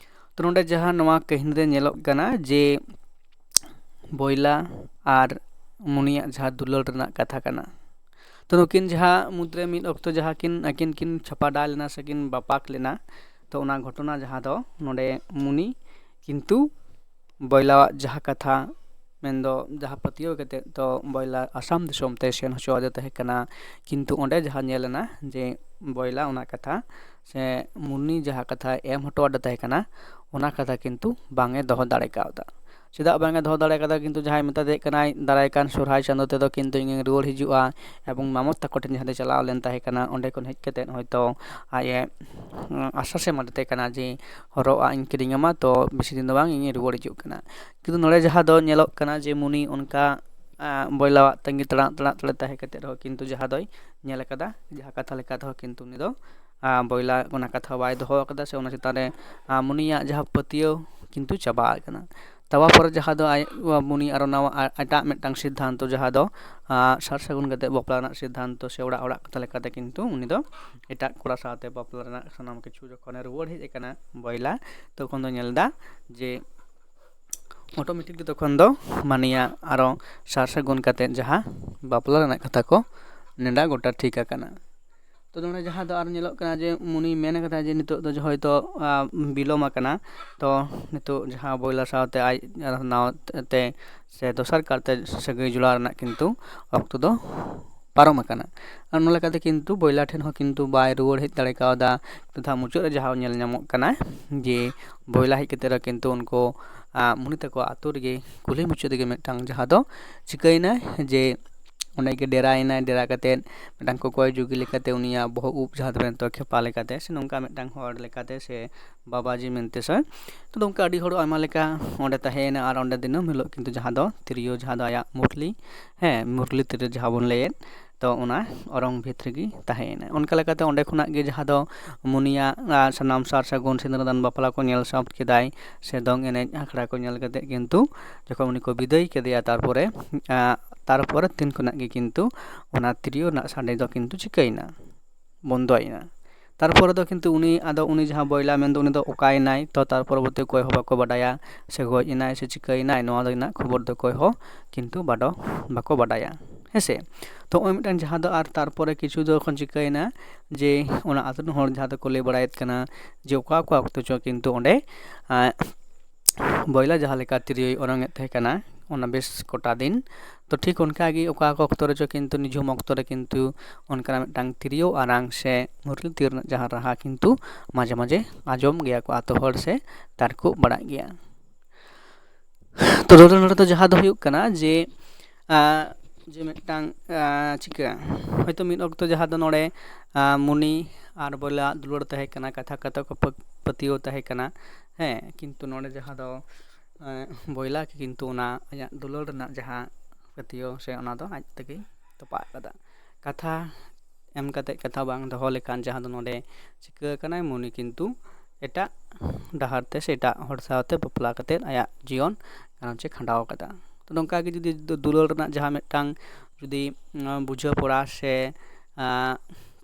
ᱛᱚ, ᱱᱚᱰᱮ ᱡᱟᱦᱟᱸ ᱱᱚᱣᱟ ᱠᱟᱹᱦᱱᱤ ᱨᱮ ᱧᱮᱞᱚᱜ ᱠᱟᱱᱟ ᱡᱮ ᱵᱚᱭᱞᱟ ᱟᱨ ᱢᱩᱱᱤᱭᱟᱜ ᱡᱟᱦᱟᱸ ᱫᱩᱞᱟᱹᱲ ᱨᱮᱱᱟᱜ ᱠᱟᱛᱷᱟ ᱠᱟᱱᱟ, ᱛᱚ, ᱱᱩᱠᱤᱱ ᱡᱟᱦᱟᱸ ᱢᱩᱫᱽᱨᱮ ᱢᱤᱫ ᱚᱠᱛᱚ ᱡᱟᱦᱟᱸ ᱠᱤᱱ, ᱟᱹᱠᱤᱱ ᱠᱤᱱ ᱪᱷᱟᱯᱟᱰᱟ ᱞᱮᱱᱟ ᱥᱮ ᱠᱤᱱ ᱵᱟᱯᱟᱠ ᱞᱮᱱᱟ, ᱛᱚ, ᱚᱱᱟ ᱜᱷᱚᱴᱚᱱᱟ ᱡᱟᱦᱟᱸ ᱫᱚ ᱱᱚᱰᱮ ᱢᱩᱱᱤ ᱠᱤᱱᱛᱩ ᱵᱚᱭᱞᱟᱣᱟᱜ ᱡᱟᱦᱟᱸ ᱠᱟᱛᱷᱟ, ᱢᱮᱱᱫᱚ ᱡᱟᱦᱟᱸ ᱯᱟᱹᱛᱭᱟᱹᱣ ᱠᱟᱛᱮᱫ ᱛᱚ ᱵᱚᱭᱞᱟ ᱟᱥᱟᱢ ᱫᱤᱥᱚᱢ ᱛᱮ ᱥᱮᱱ ᱦᱚᱪᱚ ᱟᱫᱮ ᱛᱟᱦᱮᱸ ᱠᱟᱱᱟ, ᱠᱤᱱᱛᱩ ᱚᱸᱰᱮ ᱡᱟᱦᱟᱸ ᱧᱮᱞ ᱮᱱᱟ ᱡᱮ ᱵᱚᱭᱞᱟ ᱚᱱᱟ ᱠᱟᱛᱷᱟ ᱥᱮ ᱢᱩᱱᱤ ᱡᱟᱦᱟᱸ ᱠᱟᱛᱷᱟᱭ ᱮᱢ ᱦᱚᱴᱚ ᱟᱫᱮ ᱛᱟᱦᱮᱸ ᱠᱟᱱᱟ, ᱚᱱᱟ ᱠᱟᱛᱷᱟ ᱠᱤᱱᱛᱩ ᱵᱟᱝ ᱮ ᱫᱚᱦᱚ ᱫᱟᱲᱮ ᱠᱟᱣᱫᱟ᱾ ᱪᱮᱫᱟᱜ ᱵᱟᱝ ᱮ ᱫᱚᱦᱚ ᱫᱟᱲᱮ ᱠᱟᱫᱟ? ᱠᱤᱱᱛᱩ ᱡᱟᱦᱟᱸᱭ ᱢᱮᱛᱟ ᱫᱮ ᱠᱟᱱᱟᱭ, "ᱫᱟᱨᱟᱭ ᱠᱟᱱ ᱥᱚᱨᱦᱟᱭ ᱪᱟᱸᱫᱳ ᱛᱮᱫᱚ ᱠᱤᱱᱛᱩ ᱤᱧᱤᱧ ᱨᱩᱣᱟᱹᱲ ᱦᱤᱡᱩᱜᱼᱟ", ᱮᱵᱚᱝ ᱢᱟᱢᱚᱛ ᱛᱟᱠᱚ ᱴᱷᱮᱱ ᱡᱟᱦᱟᱸ ᱛᱮ ᱪᱟᱞᱟᱣ ᱞᱮᱱ ᱛᱟᱦᱮᱸ ᱠᱟᱱᱟ, ᱚᱸᱰᱮ ᱠᱷᱚᱱ ᱦᱮᱡ ᱠᱟᱛᱮᱫ ᱦᱚᱭᱛᱳ ᱟᱡ ᱮ, ᱩᱸ, ᱟᱥᱥᱟᱥ ᱮ ᱮᱢᱟᱫᱮ ᱛᱟᱦᱮᱸ ᱠᱟᱱᱟ ᱡᱮ, "ᱦᱚᱨᱚᱜ ᱟᱜ ᱤᱧ ᱠᱤᱨᱤᱧ ᱟᱢᱟ, ᱛᱚ ᱵᱮᱥᱤ ᱫᱤᱱ ᱫᱚ ᱵᱟᱝ, ᱤᱧᱤᱧ ᱨᱩᱣᱟᱹᱲ ᱦᱤᱡᱩᱜ ᱠᱟᱱᱟ᱾" ᱠᱤᱱᱛᱩ ᱱᱚᱰᱮ ᱡᱟᱦᱟᱸ ᱫᱚ ᱧᱮᱞᱚᱜ ᱠᱟᱱᱟ ᱡᱮ ᱢᱩᱱᱤ ᱚᱱᱠᱟ, ᱟᱸ, ᱵᱚᱭᱞᱟᱣᱟᱜ ᱛᱟᱺᱜᱤ ᱛᱟᱲᱟᱜ ᱛᱟᱲᱟᱜ ᱛᱟᱲᱟᱜ ᱛᱟᱦᱮᱸ ᱠᱟᱛᱮᱫ ᱨᱮᱦᱚᱸ ᱠᱤᱱᱛᱩ ᱡᱟᱦᱟᱸ ᱫᱚᱭ ᱧᱮᱞ ᱟᱠᱟᱫᱟ, ᱡᱟᱦᱟᱸ ᱠᱟᱛᱷᱟ ᱞᱮᱠᱟ ᱛᱮᱦᱚᱸ ᱠᱤᱱᱛᱩ ᱩᱱᱤ ᱫᱚ, ᱟᱸ, ᱵᱚᱭᱞᱟ ᱚᱱᱟ ᱠᱟᱛᱷᱟ ᱵᱟᱭ ᱫᱚᱦᱚ ᱟᱠᱟᱫᱟ ᱥᱮ ᱚᱱᱟ ᱪᱮᱛᱟᱱ ᱨᱮ, ᱟᱸ, ᱢᱩᱱᱤᱭᱟᱜ ᱡᱟᱦᱟᱸ ᱯᱟᱹᱛᱭᱟᱹᱣ ᱠᱤᱱᱛᱩ ᱪᱟᱵᱟ ᱟᱠᱟᱱᱟ᱾ ᱛᱟᱣᱟ ᱯᱚᱨᱮ ᱡᱟᱦᱟᱸ ᱫᱚ ᱟᱡ, ᱢᱩᱱᱤ ᱟᱨᱚ ᱱᱟᱣᱟ ᱟ-, ᱮᱴᱟᱜ ᱢᱤᱫᱴᱟᱝ ᱥᱤᱫᱽᱫᱷᱟᱱᱛᱚ, ᱡᱟᱦᱟᱸ ᱫᱚ, ᱟᱸ, ᱥᱟᱨ ᱥᱟᱹᱜᱩᱱ ᱠᱟᱛᱮ ᱵᱟᱯᱞᱟ ᱨᱮᱱᱟᱜ ᱥᱤᱫᱽᱫᱷᱟᱱᱛᱚ ᱥᱮ ᱚᱲᱟᱜ ᱚᱲᱟᱜ ᱠᱟᱛᱷᱟ ᱞᱮᱠᱟᱛᱮ ᱠᱤᱱᱛᱩ ᱩᱱᱤ ᱫᱚ ᱮᱴᱟᱜ ᱠᱚᱲᱟ ᱥᱟᱶᱛᱮ ᱵᱟᱯᱞᱟ ᱨᱮᱱᱟᱜ ᱥᱟᱱᱟᱢ ᱠᱤᱪᱷᱩ ᱡᱚᱠᱷᱚᱱᱮ ᱨᱩᱣᱟᱹᱲ ᱦᱮᱡ ᱟᱠᱟᱱᱟ ᱵᱚᱭᱞᱟ, ᱛᱚᱠᱷᱚᱱ ᱫᱚ ᱧᱮᱞ ᱮᱫᱟ ᱡᱮ automatic ᱜᱮ ᱛᱚᱠᱷᱚᱱ ᱫᱚ ᱢᱟᱱᱤᱭᱟ ᱟᱨᱚ ᱥᱟᱨ ᱥᱟᱹᱜᱩᱱ ᱠᱟᱛᱮ ᱡᱟᱦᱟᱸ ᱵᱟᱯᱞᱟ ᱨᱮᱱᱟᱜ ᱠᱟᱛᱷᱟ ᱠᱚ ᱱᱮᱰᱟ ᱜᱚᱴᱟ ᱴᱷᱤᱠ ᱟᱠᱟᱱᱟ᱾ ᱛᱚ ᱱᱚᱰᱮ ᱡᱟᱦᱟᱸ ᱫᱚ ᱟᱨ ᱧᱮᱞᱚᱜ ᱠᱟᱱᱟ ᱡᱮ ᱢᱩᱱᱤ ᱢᱮᱱ ᱟᱠᱟᱫᱟ ᱡᱮ ᱱᱤᱛᱚᱜ ᱫᱚ ᱦᱚᱭᱛᱳ, ᱟ, ᱵᱤᱞᱚᱢ ᱟᱠᱟᱱᱟ᱾ ᱛᱚ ᱱᱤᱛᱚᱜ ᱡᱟᱦᱟᱸ ᱵᱚᱭᱞᱟ ᱥᱟᱶᱛᱮ ᱟᱡ ᱟᱨ ᱱᱟᱣᱟ ᱛᱮ ᱥᱮ ᱫᱚᱥᱟᱨ ᱠᱟᱨᱛᱮ ᱥᱟᱹᱜᱟᱹᱭ ᱡᱚᱲᱟᱣ ᱨᱮᱱᱟᱜ ᱠᱤᱱᱛᱩ ᱚᱠᱛᱚ ᱫᱚ ᱯᱟᱨᱚᱢ ᱟᱠᱟᱱᱟ᱾ ᱟᱨ ᱚᱱᱟ ᱞᱮᱠᱟᱛᱮ ᱠᱤᱱᱛᱩ ᱵᱚᱭᱞᱟ ᱴᱷᱮᱱ ᱦᱚᱸ ᱠᱤᱱᱛᱩ ᱵᱟᱭ ᱨᱩᱣᱟᱹᱲ ᱦᱮᱡ ᱫᱟᱲᱮ ᱠᱟᱣᱫᱟ᱾ ᱠᱟᱛᱷᱟ ᱢᱩᱪᱟᱹᱫ ᱨᱮ ᱡᱟᱦᱟᱸ ᱧᱮᱞ ᱧᱟᱢᱚᱜ ᱠᱟᱱᱟ ᱡᱮ ᱵᱚᱭᱞᱟ ᱦᱮᱡ ᱠᱟᱛᱮ ᱨᱮ ᱠᱤᱱᱛᱩ ᱩᱱᱠᱩ ᱢᱩᱱᱤ ᱛᱟᱠᱚ ᱟᱛᱳ ᱨᱮᱜᱮ ᱠᱩᱞᱦᱤ ᱢᱩᱪᱟᱹᱫ ᱨᱮᱜᱮ ᱢᱤᱫᱴᱟᱝ ᱡᱟᱦᱟᱸ ᱫᱚ ᱪᱤᱠᱟᱹᱭᱮᱱᱟᱭ ᱡᱮ ᱚᱸᱰᱮ ᱜᱮ ᱰᱮᱨᱟᱭᱮᱱᱟᱭ᱾ ᱰᱮᱨᱟ ᱠᱟᱛᱮᱫ ᱢᱤᱫᱴᱟᱝ ᱠᱚᱠᱚᱭ ᱡᱩᱜᱤ ᱞᱮᱠᱟᱛᱮ ᱩᱱᱤᱭᱟᱜ ᱵᱚᱦᱚᱜ ᱩᱵ ᱡᱟᱦᱟᱸ ᱫᱚ ᱢᱮᱱᱛᱮ ᱠᱷᱮᱯᱟ ᱞᱮᱠᱟᱛᱮ ᱥᱮ ᱱᱚᱝᱠᱟ ᱢᱤᱫᱴᱟᱝ ᱦᱚᱲ ᱞᱮᱠᱟᱛᱮ ᱥᱮ ᱵᱟᱵᱟᱡᱤ ᱢᱮᱱᱛᱮ ᱥᱮ ᱛᱚ ᱱᱚᱝᱠᱟ ᱟᱹᱰᱤ ᱦᱚᱲ ᱟᱭᱢᱟ ᱞᱮᱠᱟ ᱚᱸᱰᱮ ᱛᱟᱦᱮᱸᱭᱮᱱᱟ᱾ ᱟᱨ ᱚᱸᱰᱮ ᱫᱤᱱᱟᱹᱢ ᱦᱤᱞᱳᱜ ᱠᱤᱱᱛᱩ ᱡᱟᱦᱟᱸ ᱫᱚ ᱛᱤᱨᱭᱳ ᱡᱟᱦᱟᱸ ᱫᱚ ᱟᱭᱟᱜ ᱢᱩᱨᱞᱤ, ᱦᱮᱸ ᱢᱩᱨᱞᱤ ᱛᱤᱨᱭᱳ ᱡᱟᱦᱟᱸ ᱵᱚᱱ ᱞᱟᱹᱭᱮᱫ ᱛᱚ ᱚᱱᱟ ᱚᱨᱚᱝ ᱵᱷᱤᱛ ᱨᱮᱜᱮ ᱛᱟᱦᱮᱸᱭᱮᱱᱟ᱾ ᱚᱱᱠᱟ ᱞᱮᱠᱟᱛᱮ ᱚᱸᱰᱮ ᱠᱷᱚᱱᱟᱜ ᱜᱮ ᱡᱟᱦᱟᱸ ᱫᱚ ᱢᱩᱱᱤᱭᱟᱜ ᱥᱟᱱᱟᱢ ᱥᱟᱨ ᱥᱟᱹᱜᱩᱱ ᱥᱤᱸᱫᱽᱨᱟᱹᱫᱟᱱ ᱵᱟᱯᱞᱟ ᱠᱚ ᱧᱮᱞ ᱥᱟᱢᱴ ᱠᱮᱫᱟᱭ ᱥᱮ ᱫᱚᱝ ᱮᱱᱮᱡ ᱟᱠᱷᱲᱟ ᱠᱚ ᱧᱮᱞ ᱠᱟᱛᱮ ᱠᱤᱱᱛᱩ ᱡᱚᱠᱷᱚᱱ ᱩᱱᱤ ᱠᱚ ᱵᱤᱫᱟᱹᱭ ᱠᱮᱫᱮᱭᱟ ᱛᱟᱨᱯᱚᱨᱮ ᱛᱟᱨᱯᱚᱨᱮ ᱫᱤᱱ ᱠᱷᱚᱱᱟᱜ ᱜᱮ ᱠᱤᱱᱛᱩ ᱚᱱᱟ ᱛᱤᱨᱭᱳ ᱨᱮᱱᱟᱜ ᱥᱟᱰᱮ ᱫᱚ ᱠᱤᱱᱛᱩ ᱪᱤᱠᱟᱹᱭᱮᱱᱟ, ᱵᱚᱱᱫᱚᱭᱮᱱᱟ᱾ ᱛᱟᱨᱯᱚᱨᱮ ᱫᱚ ᱠᱤᱱᱛᱩ ᱩᱱᱤ ᱟᱫᱚ ᱩᱱᱤ ᱡᱟᱦᱟᱸ ᱵᱚᱭᱞᱟ ᱢᱮᱱᱫᱚ ᱩᱱᱤ ᱫᱚ ᱚᱠᱟᱭᱮᱱᱟᱭ ᱛᱚ ᱛᱟᱨ ᱯᱚᱨᱚᱵᱚᱨᱛᱤ ᱚᱠᱚᱭ ᱦᱚᱸ ᱵᱟᱠᱚ ᱵᱟᱰᱟᱭᱟ ᱥᱮ ᱜᱚᱡ ᱮᱱᱟᱭ ᱥᱮ ᱪᱤᱠᱟᱹᱭᱮᱱᱟᱭ ᱱᱚᱣᱟ ᱨᱮᱱᱟᱜ ᱠᱷᱚᱵᱚᱨ ᱫᱚ ᱚᱠᱚᱭ ᱦᱚᱸ ᱠᱤᱱᱛᱩ ᱵᱟᱰᱚ ᱵᱟᱠᱚ ᱵᱟᱰᱟᱭᱟ᱾ ᱦᱮᱸᱥᱮ ᱛᱚ ᱱᱚᱜᱼᱚᱭ ᱢᱤᱫᱴᱟᱝ ᱡᱟᱦᱟᱸ ᱫᱚ ᱟᱨ ᱛᱟᱨᱯᱚᱨᱮ ᱠᱤᱪᱷᱩ ᱫᱚ ᱮᱠᱷᱚᱱ ᱪᱤᱠᱟᱹᱭᱮᱱᱟ ᱡᱮ ᱚᱱᱟ ᱟᱛᱳ ᱨᱮᱱ ᱦᱚᱲ ᱡᱟᱦᱟᱸ ᱫᱚᱠᱚ ᱞᱟᱹᱭ ᱵᱟᱲᱟᱭᱮᱫ ᱠᱟᱱᱟ ᱡᱮ ᱚᱠᱟ ᱚᱠᱟ ᱚᱠᱛᱚ ᱪᱚ ᱠᱤᱱᱛᱩ ᱚᱸᱰᱮ ᱵᱚᱭᱞᱟ ᱡᱟᱦᱟᱸ ᱞᱮᱠᱟ ᱛᱤᱨᱭᱳᱭ ᱚᱨᱚᱝ ᱮᱫ ᱛᱟᱦᱮᱸ ᱠᱟᱱᱟ ᱚᱱᱟ ᱵᱮᱥ ᱠᱚᱴᱟ ᱫᱤᱱ᱾ ᱛᱚ ᱴᱷᱤᱠ ᱚᱱᱠᱟᱜᱮ ᱚᱠᱟ ᱚᱠᱟ ᱚᱠᱛᱚ ᱨᱮᱪᱚ ᱠᱤᱱᱛᱩ ᱱᱤᱡᱷᱩᱢ ᱚᱠᱛᱚ ᱨᱮ ᱠᱤᱱᱛᱩ ᱚᱱᱠᱟᱱᱟᱜ ᱢᱤᱫᱴᱟᱝ ᱛᱤᱨᱭᱳ ᱟᱨᱟᱝ ᱥᱮ ᱢᱩᱨᱞᱤ ᱛᱤᱨ ᱨᱮᱱᱟᱜ ᱡᱟᱦᱟᱸ ᱨᱟᱦᱟ ᱠᱤᱱᱛᱩ ᱢᱟᱡᱷᱮ ᱢᱟᱡᱷᱮ ᱟᱸᱡᱚᱢ ᱜᱮᱭᱟ ᱠᱚ ᱟᱛᱳ ᱦᱚᱲ ᱥᱮ ᱛᱟᱨᱠᱚ ᱵᱟᱲᱟᱜ ᱜᱮᱭᱟ᱾ ᱛᱚ ᱱᱚᱰᱮ ᱱᱚᱰᱮ ᱫᱚ ᱡᱟᱦᱟᱸ ᱫᱚ ᱦᱩᱭᱩᱜ ᱠᱟᱱᱟ ᱡᱮ ᱡᱮ ᱢᱤᱫᱴᱟᱝ ᱪᱤᱠᱟᱹ ᱦᱚᱭᱛᱳ ᱢᱤᱫ ᱚᱠᱛᱚ ᱡᱟᱦᱟᱸ ᱫᱚ ᱱᱚᱰᱮ ᱢᱩᱱᱤ ᱟᱨ ᱵᱚᱭᱞᱟ ᱫᱩᱞᱟᱹᱲ ᱛᱟᱦᱮᱸ ᱠᱟᱱᱟ, ᱠᱟᱛᱷᱟ ᱠᱟᱛᱷᱟ ᱠᱚ ᱯᱟᱹᱛᱭᱟᱹᱣ ᱛᱟᱦᱮᱸ ᱠᱟᱱᱟ᱾ ᱦᱮᱸ ᱠᱤᱱᱛᱩ ᱱᱚᱰᱮ ᱡᱟᱦᱟᱸ ᱫᱚ ᱵᱚᱭᱞᱟ ᱠᱤᱱᱛᱩ ᱚᱱᱟ ᱟᱭᱟᱜ ᱫᱩᱞᱟᱹᱲ ᱨᱮᱱᱟᱜ ᱡᱟᱦᱟᱸ ᱯᱟᱹᱛᱭᱟᱹᱣ ᱥᱮ ᱚᱱᱟ ᱫᱚ ᱟᱡ ᱛᱮᱜᱮ ᱛᱚᱯᱟᱜ ᱟᱠᱟᱫᱟ᱾ ᱠᱟᱛᱷᱟ ᱮᱢ ᱠᱟᱛᱮ ᱠᱟᱛᱷᱟ ᱵᱟᱝ ᱫᱚᱦᱚ ᱞᱮᱠᱷᱟᱱ ᱡᱟᱦᱟᱸ ᱫᱚ ᱱᱚᱰᱮ ᱪᱤᱠᱟᱹ ᱟᱠᱟᱱᱟᱭ ᱢᱩᱱᱤ ᱠᱤᱱᱛᱩ ᱮᱴᱟᱜ ᱰᱟᱦᱟᱨ ᱛᱮ ᱥᱮ ᱮᱴᱟᱜ ᱦᱚᱲ ᱥᱟᱶᱛᱮ ᱵᱟᱯᱞᱟ ᱠᱟᱛᱮ ᱟᱭᱟᱜ ᱡᱤᱭᱚᱱ ᱜᱷᱟᱨᱚᱸᱡᱽ ᱮ ᱠᱷᱟᱸᱰᱟᱣ ᱟᱠᱟᱫᱟ᱾ ᱛᱚ ᱱᱚᱝᱠᱟ ᱜᱮ ᱡᱩᱫᱤ ᱫᱩᱞᱟᱹᱲ ᱨᱮᱱᱟᱜ ᱡᱟᱦᱟᱸ ᱢᱤᱫᱴᱟᱝ ᱡᱩᱫᱤ ᱵᱩᱡᱷᱟᱹᱣ ᱯᱚᱲᱟ ᱥᱮ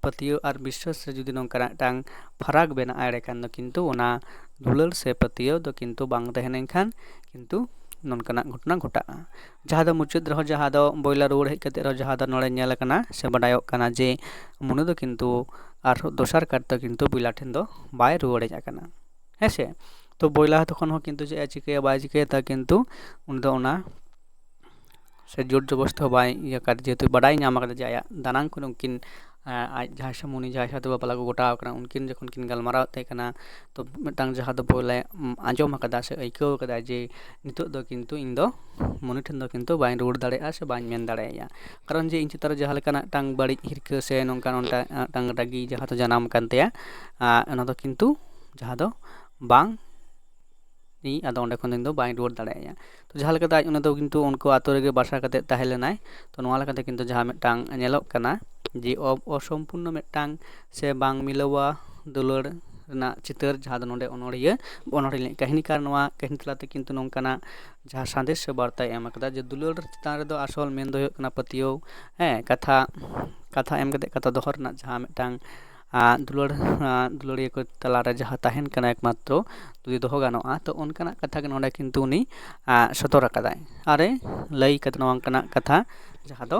ᱯᱟᱹᱛᱭᱟᱹᱣ ᱟᱨ ᱵᱤᱥᱥᱟᱹᱥ ᱨᱮ ᱡᱩᱫᱤ ᱱᱚᱝᱠᱟᱱᱟᱜ ᱢᱤᱫᱴᱟᱝ ᱯᱷᱟᱨᱟᱠ ᱵᱮᱱᱟᱜᱼᱟ ᱮᱸᱰᱮᱠᱷᱟᱱ ᱫᱚ ᱠᱤᱱᱛᱩ ᱚᱱᱟ ᱫᱩᱞᱟᱹᱲ ᱥᱮ ᱯᱟᱹᱛᱭᱟᱹᱣ ᱫᱚ ᱠᱤᱱᱛᱩ ᱵᱟᱝ ᱛᱟᱦᱮᱸ ᱞᱮᱱᱠᱷᱟᱱ ᱠᱤᱱᱛᱩ ᱱᱚᱝᱠᱟᱱᱟᱜ ᱜᱷᱚᱴᱚᱱᱟ ᱜᱷᱚᱴᱟᱜᱼᱟ᱾ ᱡᱟᱦᱟᱸ ᱫᱚ ᱢᱩᱪᱟᱹᱫ ᱨᱮᱦᱚᱸ ᱡᱟᱦᱟᱸ ᱫᱚ ᱵᱚᱭᱞᱟ ᱨᱩᱣᱟᱹᱲ ᱦᱮᱡ ᱠᱟᱛᱮ ᱨᱮᱦᱚᱸ ᱡᱟᱦᱟᱸ ᱫᱚ ᱱᱚᱰᱮ ᱧᱮᱞ ᱟᱠᱟᱱᱟ ᱥᱮ ᱵᱟᱰᱟᱭᱚᱜ ᱠᱟᱱᱟ ᱡᱮ ᱢᱩᱱᱤ ᱫᱚ ᱠᱤᱱᱛᱩ ᱟᱨ ᱫᱚᱥᱟᱨ ᱠᱟᱨᱛᱮ ᱠᱤᱱᱛᱩ ᱵᱚᱭᱞᱟ ᱴᱷᱮᱱ ᱫᱚ ᱵᱟᱭ ᱨᱩᱣᱟᱹᱲ ᱦᱮᱡ ᱟᱠᱟᱱᱟ᱾ ᱦᱮᱸ ᱥᱮ ᱛᱚ ᱵᱚᱭᱞᱟ ᱛᱚᱠᱷᱚᱱ ᱦᱚᱸ ᱠᱤᱱᱛᱩ ᱪᱮᱫ ᱮ ᱪᱤᱠᱟᱹᱭᱟ ᱵᱟᱭ ᱪᱤᱠᱟᱹᱭᱟ ᱛᱟ ᱠᱤᱱᱛᱩ ᱩᱱᱤ ᱫᱚ ᱚᱱᱟ ᱥᱮ ᱡᱳᱨ ᱡᱚᱵᱚᱥᱛᱤ ᱦᱚᱸ ᱵᱟᱭ ᱤᱭᱟᱹ ᱠᱟᱫ, ᱡᱮᱦᱮᱛᱩ ᱵᱟᱰᱟᱭ ᱧᱟᱢ ᱟᱠᱟᱫᱟ ᱡᱮ ᱟᱭᱟᱜ ᱫᱟᱱᱟᱝ ᱠᱷᱚᱱ ᱩᱱᱠᱤᱱ ᱟᱡ ᱡᱟᱦᱟᱸᱭ ᱥᱟᱢᱩᱱᱤ ᱡᱟᱦᱟᱸᱭ ᱥᱟᱛᱷᱮ ᱵᱟᱯᱞᱟ ᱠᱚ ᱜᱚᱴᱟᱣ ᱟᱠᱟᱱᱟ, ᱩᱱᱠᱤᱱ ᱡᱚᱠᱷᱚᱱ ᱠᱤᱱ ᱜᱟᱞᱢᱟᱨᱟᱣ ᱮᱫ ᱛᱟᱦᱮᱸ ᱠᱟᱱᱟ, ᱛᱚ ᱢᱤᱫᱴᱟᱝ ᱡᱟᱦᱟᱸ ᱫᱚ ᱵᱚᱞᱮ ᱟᱸᱡᱚᱢ ᱟᱠᱟᱫᱟ ᱥᱮ ᱟᱹᱭᱠᱟᱹᱣ ᱟᱠᱟᱫᱟ ᱡᱮ ᱱᱤᱛᱚᱜ ᱫᱚ ᱠᱤᱱᱛᱩ ᱤᱧ ᱫᱚ ᱢᱩᱱᱤ ᱴᱷᱮᱱ ᱫᱚ ᱠᱤᱱᱛᱩ ᱵᱟᱹᱧ ᱨᱩᱣᱟᱹᱲ ᱫᱟᱲᱮᱭᱟᱜᱼᱟ ᱥᱮ ᱵᱟᱹᱧ ᱢᱮᱱ ᱫᱟᱲᱮᱭᱟᱭᱟ᱾ ᱠᱟᱨᱚᱱ ᱡᱮ ᱤᱧ ᱪᱮᱛᱟᱱ ᱨᱮ ᱡᱟᱦᱟᱸ ᱞᱮᱠᱟᱱᱟᱜ ᱢᱤᱫᱴᱟᱝ ᱵᱟᱹᱲᱤᱡ ᱦᱤᱨᱠᱟᱹ ᱥᱮ ᱱᱚᱝᱠᱟ ᱱᱚᱝᱠᱟ ᱢᱤᱫᱴᱟᱝ ᱨᱟᱹᱜᱤ ᱡᱟᱦᱟᱸ ᱫᱚ ᱡᱟᱱᱟᱢ ᱟᱠᱟᱱ ᱛᱟᱭᱟ, ᱚᱱᱟ ᱫᱚ ᱠᱤᱱᱛᱩ ᱡᱟᱦᱟᱸ ᱫᱚ ᱵᱟᱝ ᱤᱧ ᱟᱫᱚ ᱚᱸᱰᱮ ᱠᱷᱚᱱ ᱫᱚ ᱤᱧ ᱫᱚ ᱵᱟᱹᱧ ᱨᱩᱣᱟᱹᱲ ᱫᱟᱲᱮᱭᱟᱭᱟ᱾ ᱛᱚ ᱡᱟᱦᱟᱸ ᱞᱮᱠᱟᱛᱮ ᱟᱡ ᱚᱱᱟ ᱫᱚ ᱠᱤᱱᱛᱩ ᱩᱱᱠᱩ ᱟᱛᱳ ᱨᱮᱜᱮ ᱵᱟᱥᱟ ᱠᱟᱛᱮ ᱛᱟᱦᱮᱸ ᱞᱮᱱᱟᱭ᱾ ᱛᱚ ᱱᱚᱣᱟ ᱞᱮᱠᱟᱛᱮ ᱠᱤᱱᱛᱩ ᱡᱟᱦᱟᱸ ᱢᱤᱫᱴᱟᱝ ᱧᱮᱞᱚᱜ ᱠᱟᱱᱟ ᱡᱮ ᱚ- ᱚᱥᱚᱢᱯᱩᱨᱱᱚ ᱢᱤᱫᱴᱟᱝ ᱥᱮ ᱵᱟᱝ ᱢᱤᱞᱟᱹᱣᱟ ᱫᱩᱞᱟᱹᱲ ᱨᱮᱱᱟᱜ ᱪᱤᱛᱟᱹᱨ, ᱡᱟᱦᱟᱸ ᱫᱚ ᱱᱚᱰᱮ ᱚᱱᱚᱲᱦᱤᱭᱟᱹ ᱚᱱᱚᱲᱦᱤᱭᱟᱹ ᱠᱟᱹᱦᱱᱤᱠᱟᱨ ᱱᱚᱣᱟ ᱠᱟᱹᱦᱱᱤ ᱛᱟᱞᱟᱛᱮ ᱠᱤᱱᱛᱩ ᱱᱚᱝᱠᱟᱱᱟᱜ ᱡᱟᱦᱟᱸ ᱥᱟᱸᱫᱮᱥ ᱥᱮ ᱵᱟᱨᱛᱟᱭ ᱮᱢ ᱟᱠᱟᱫᱟ ᱡᱮ ᱫᱩᱞᱟᱹᱲ ᱪᱮᱛᱟᱱ ᱨᱮᱫᱚ ᱟᱥᱚᱞ ᱢᱮᱱ ᱫᱚ ᱦᱩᱭᱩᱜ ᱠᱟᱱᱟ ᱯᱟᱹᱛᱭᱟᱹᱣ, ᱦᱮᱸ, ᱠᱟᱛᱷᱟ ᱠᱟᱛᱷᱟ ᱮᱢ ᱠᱟᱛᱮ ᱠᱟᱛᱷᱟ ᱫᱚᱦᱚ ᱨᱮᱱᱟᱜ ᱡᱟᱦᱟᱸ ᱢᱤᱫᱴᱟᱝ ᱫᱩᱞᱟᱹᱲ ᱫᱩᱞᱟᱹᱲᱤᱭᱟᱹ ᱠᱚ ᱛᱟᱞᱟᱨᱮ ᱡᱟᱦᱟᱸ ᱛᱟᱦᱮᱱ ᱠᱟᱱᱟ ᱮᱠᱢᱟᱛᱨᱚ ᱡᱩᱫᱤ ᱫᱚᱦᱚ ᱜᱟᱱᱚᱜᱼᱟ, ᱛᱚ ᱚᱱᱠᱟᱱᱟᱜ ᱠᱟᱛᱷᱟ ᱜᱮ ᱱᱚᱰᱮ ᱠᱤᱱᱛᱩ ᱩᱱᱤ ᱥᱚᱫᱚᱨ ᱟᱠᱟᱫᱟᱭ ᱟᱨᱮ ᱞᱟᱹᱭ ᱠᱟᱫᱟ ᱱᱚᱣᱟ ᱚᱱᱠᱟᱱᱟᱜ ᱠᱟᱛᱷᱟ, ᱡᱟᱦᱟᱸ ᱫᱚ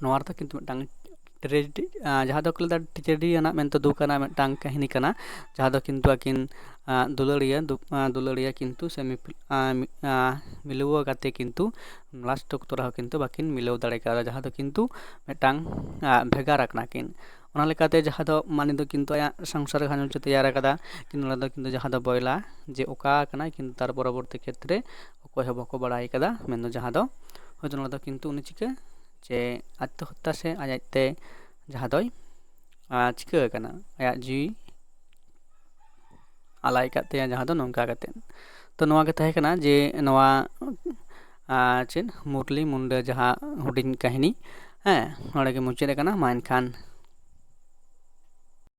ᱱᱚᱣᱟ ᱨᱮᱫᱚ ᱠᱤᱱᱛᱩ ᱢᱤᱫᱴᱟᱝ ᱴᱨᱮᱡᱮᱰᱤ, ᱡᱟᱦᱟᱸ ᱫᱚᱠᱚ ᱞᱟᱹᱭᱫᱟ ᱴᱨᱮᱡᱮᱰᱤ ᱟᱱᱟᱜ ᱢᱮᱱᱛᱮ ᱫᱩᱠ ᱟᱱᱟᱜ ᱢᱤᱫᱴᱟᱝ ᱠᱟᱹᱦᱱᱤ ᱠᱟᱱᱟ, ᱡᱟᱦᱟᱸ ᱫᱚ ᱠᱤᱱᱛᱩ ᱟᱹᱠᱤᱱ ᱫᱩᱞᱟᱹᱲᱤᱭᱟᱹ ᱫᱩᱞᱟᱹᱲᱤᱭᱟᱹ ᱠᱤᱱᱛᱩ ᱥᱮ ᱢᱤᱞᱟᱹᱣ ᱠᱟᱛᱮ ᱠᱤᱱᱛᱩ ᱞᱟᱥᱴ ᱚᱠᱛᱚ ᱨᱮᱦᱚᱸ ᱠᱤᱱᱛᱩ ᱵᱟᱹᱠᱤᱱ ᱢᱤᱞᱟᱹᱣ ᱫᱟᱲᱮ ᱠᱟᱣᱫᱟ, ᱡᱟᱦᱟᱸ ᱫᱚ ᱠᱤᱱᱛᱩ ᱢᱤᱫᱴᱟᱝ ᱵᱷᱮᱜᱟᱨ ᱟᱠᱟᱱᱟ ᱠᱤᱱ᱾ ᱚᱱᱟ ᱞᱮᱠᱟᱛᱮ ᱡᱟᱦᱟᱸ ᱫᱚ ᱢᱟᱹᱱᱢᱤ ᱫᱚ ᱠᱤᱱᱛᱩ ᱟᱭᱟᱜ ᱥᱚᱝᱥᱟᱨ ᱜᱷᱟᱨᱚᱸᱡᱽ ᱮ ᱛᱮᱭᱟᱨ ᱟᱠᱟᱫᱟ, ᱠᱤᱱᱛᱩ ᱱᱚᱰᱮ ᱫᱚ ᱠᱤᱱᱛᱩ ᱡᱟᱦᱟᱸ ᱫᱚ ᱵᱚᱭᱞᱟ ᱡᱮ ᱚᱠᱟ ᱠᱟᱱᱟᱭ, ᱠᱤᱱᱛᱩ ᱛᱟᱨ ᱯᱚᱨᱚᱵᱚᱨᱛᱤ ᱠᱷᱮᱛᱨᱮ ᱚᱠᱚᱭ ᱦᱚᱸ ᱵᱟᱠᱚ ᱵᱟᱲᱟᱭ ᱠᱟᱫᱟ᱾ ᱢᱮᱱᱫᱚ ᱡᱟᱦᱟᱸ ᱫᱚ ᱦᱚᱭᱛᱳ ᱱᱚᱰᱮ ᱫᱚ ᱠᱤᱱᱛᱩ ᱩᱱᱤ ᱪᱤᱠᱟᱹ ᱡᱮ ᱟᱛᱢᱚᱦᱚᱛᱛᱟ ᱥᱮ ᱟᱡ ᱟᱡᱛᱮ ᱡᱟᱦᱟᱸ ᱫᱚᱭ ᱪᱤᱠᱟᱹ ᱟᱠᱟᱱᱟ, ᱟᱭᱟᱜ ᱡᱤᱣᱤ ᱟᱞᱟᱭ ᱟᱠᱟᱫ ᱛᱟᱭᱟ, ᱡᱟᱦᱟᱸ ᱫᱚ ᱱᱚᱝᱠᱟ ᱠᱟᱛᱮ᱾ ᱛᱚ ᱱᱚᱣᱟ ᱜᱮ ᱛᱟᱦᱮᱸ ᱠᱟᱱᱟ ᱡᱮ ᱱᱚᱣᱟ ᱪᱮᱫ ᱢᱩᱨᱞᱤ ᱢᱩᱱᱰᱟᱹ ᱡᱟᱦᱟᱸ ᱦᱩᱰᱤᱧ ᱠᱟᱹᱦᱱᱤ, ᱦᱮᱸ, ᱱᱚᱰᱮ ᱜᱮ ᱢᱩᱪᱟᱹᱫ ᱟᱠᱟᱱᱟ᱾ ᱢᱟ ᱮᱱᱠᱷᱟᱱ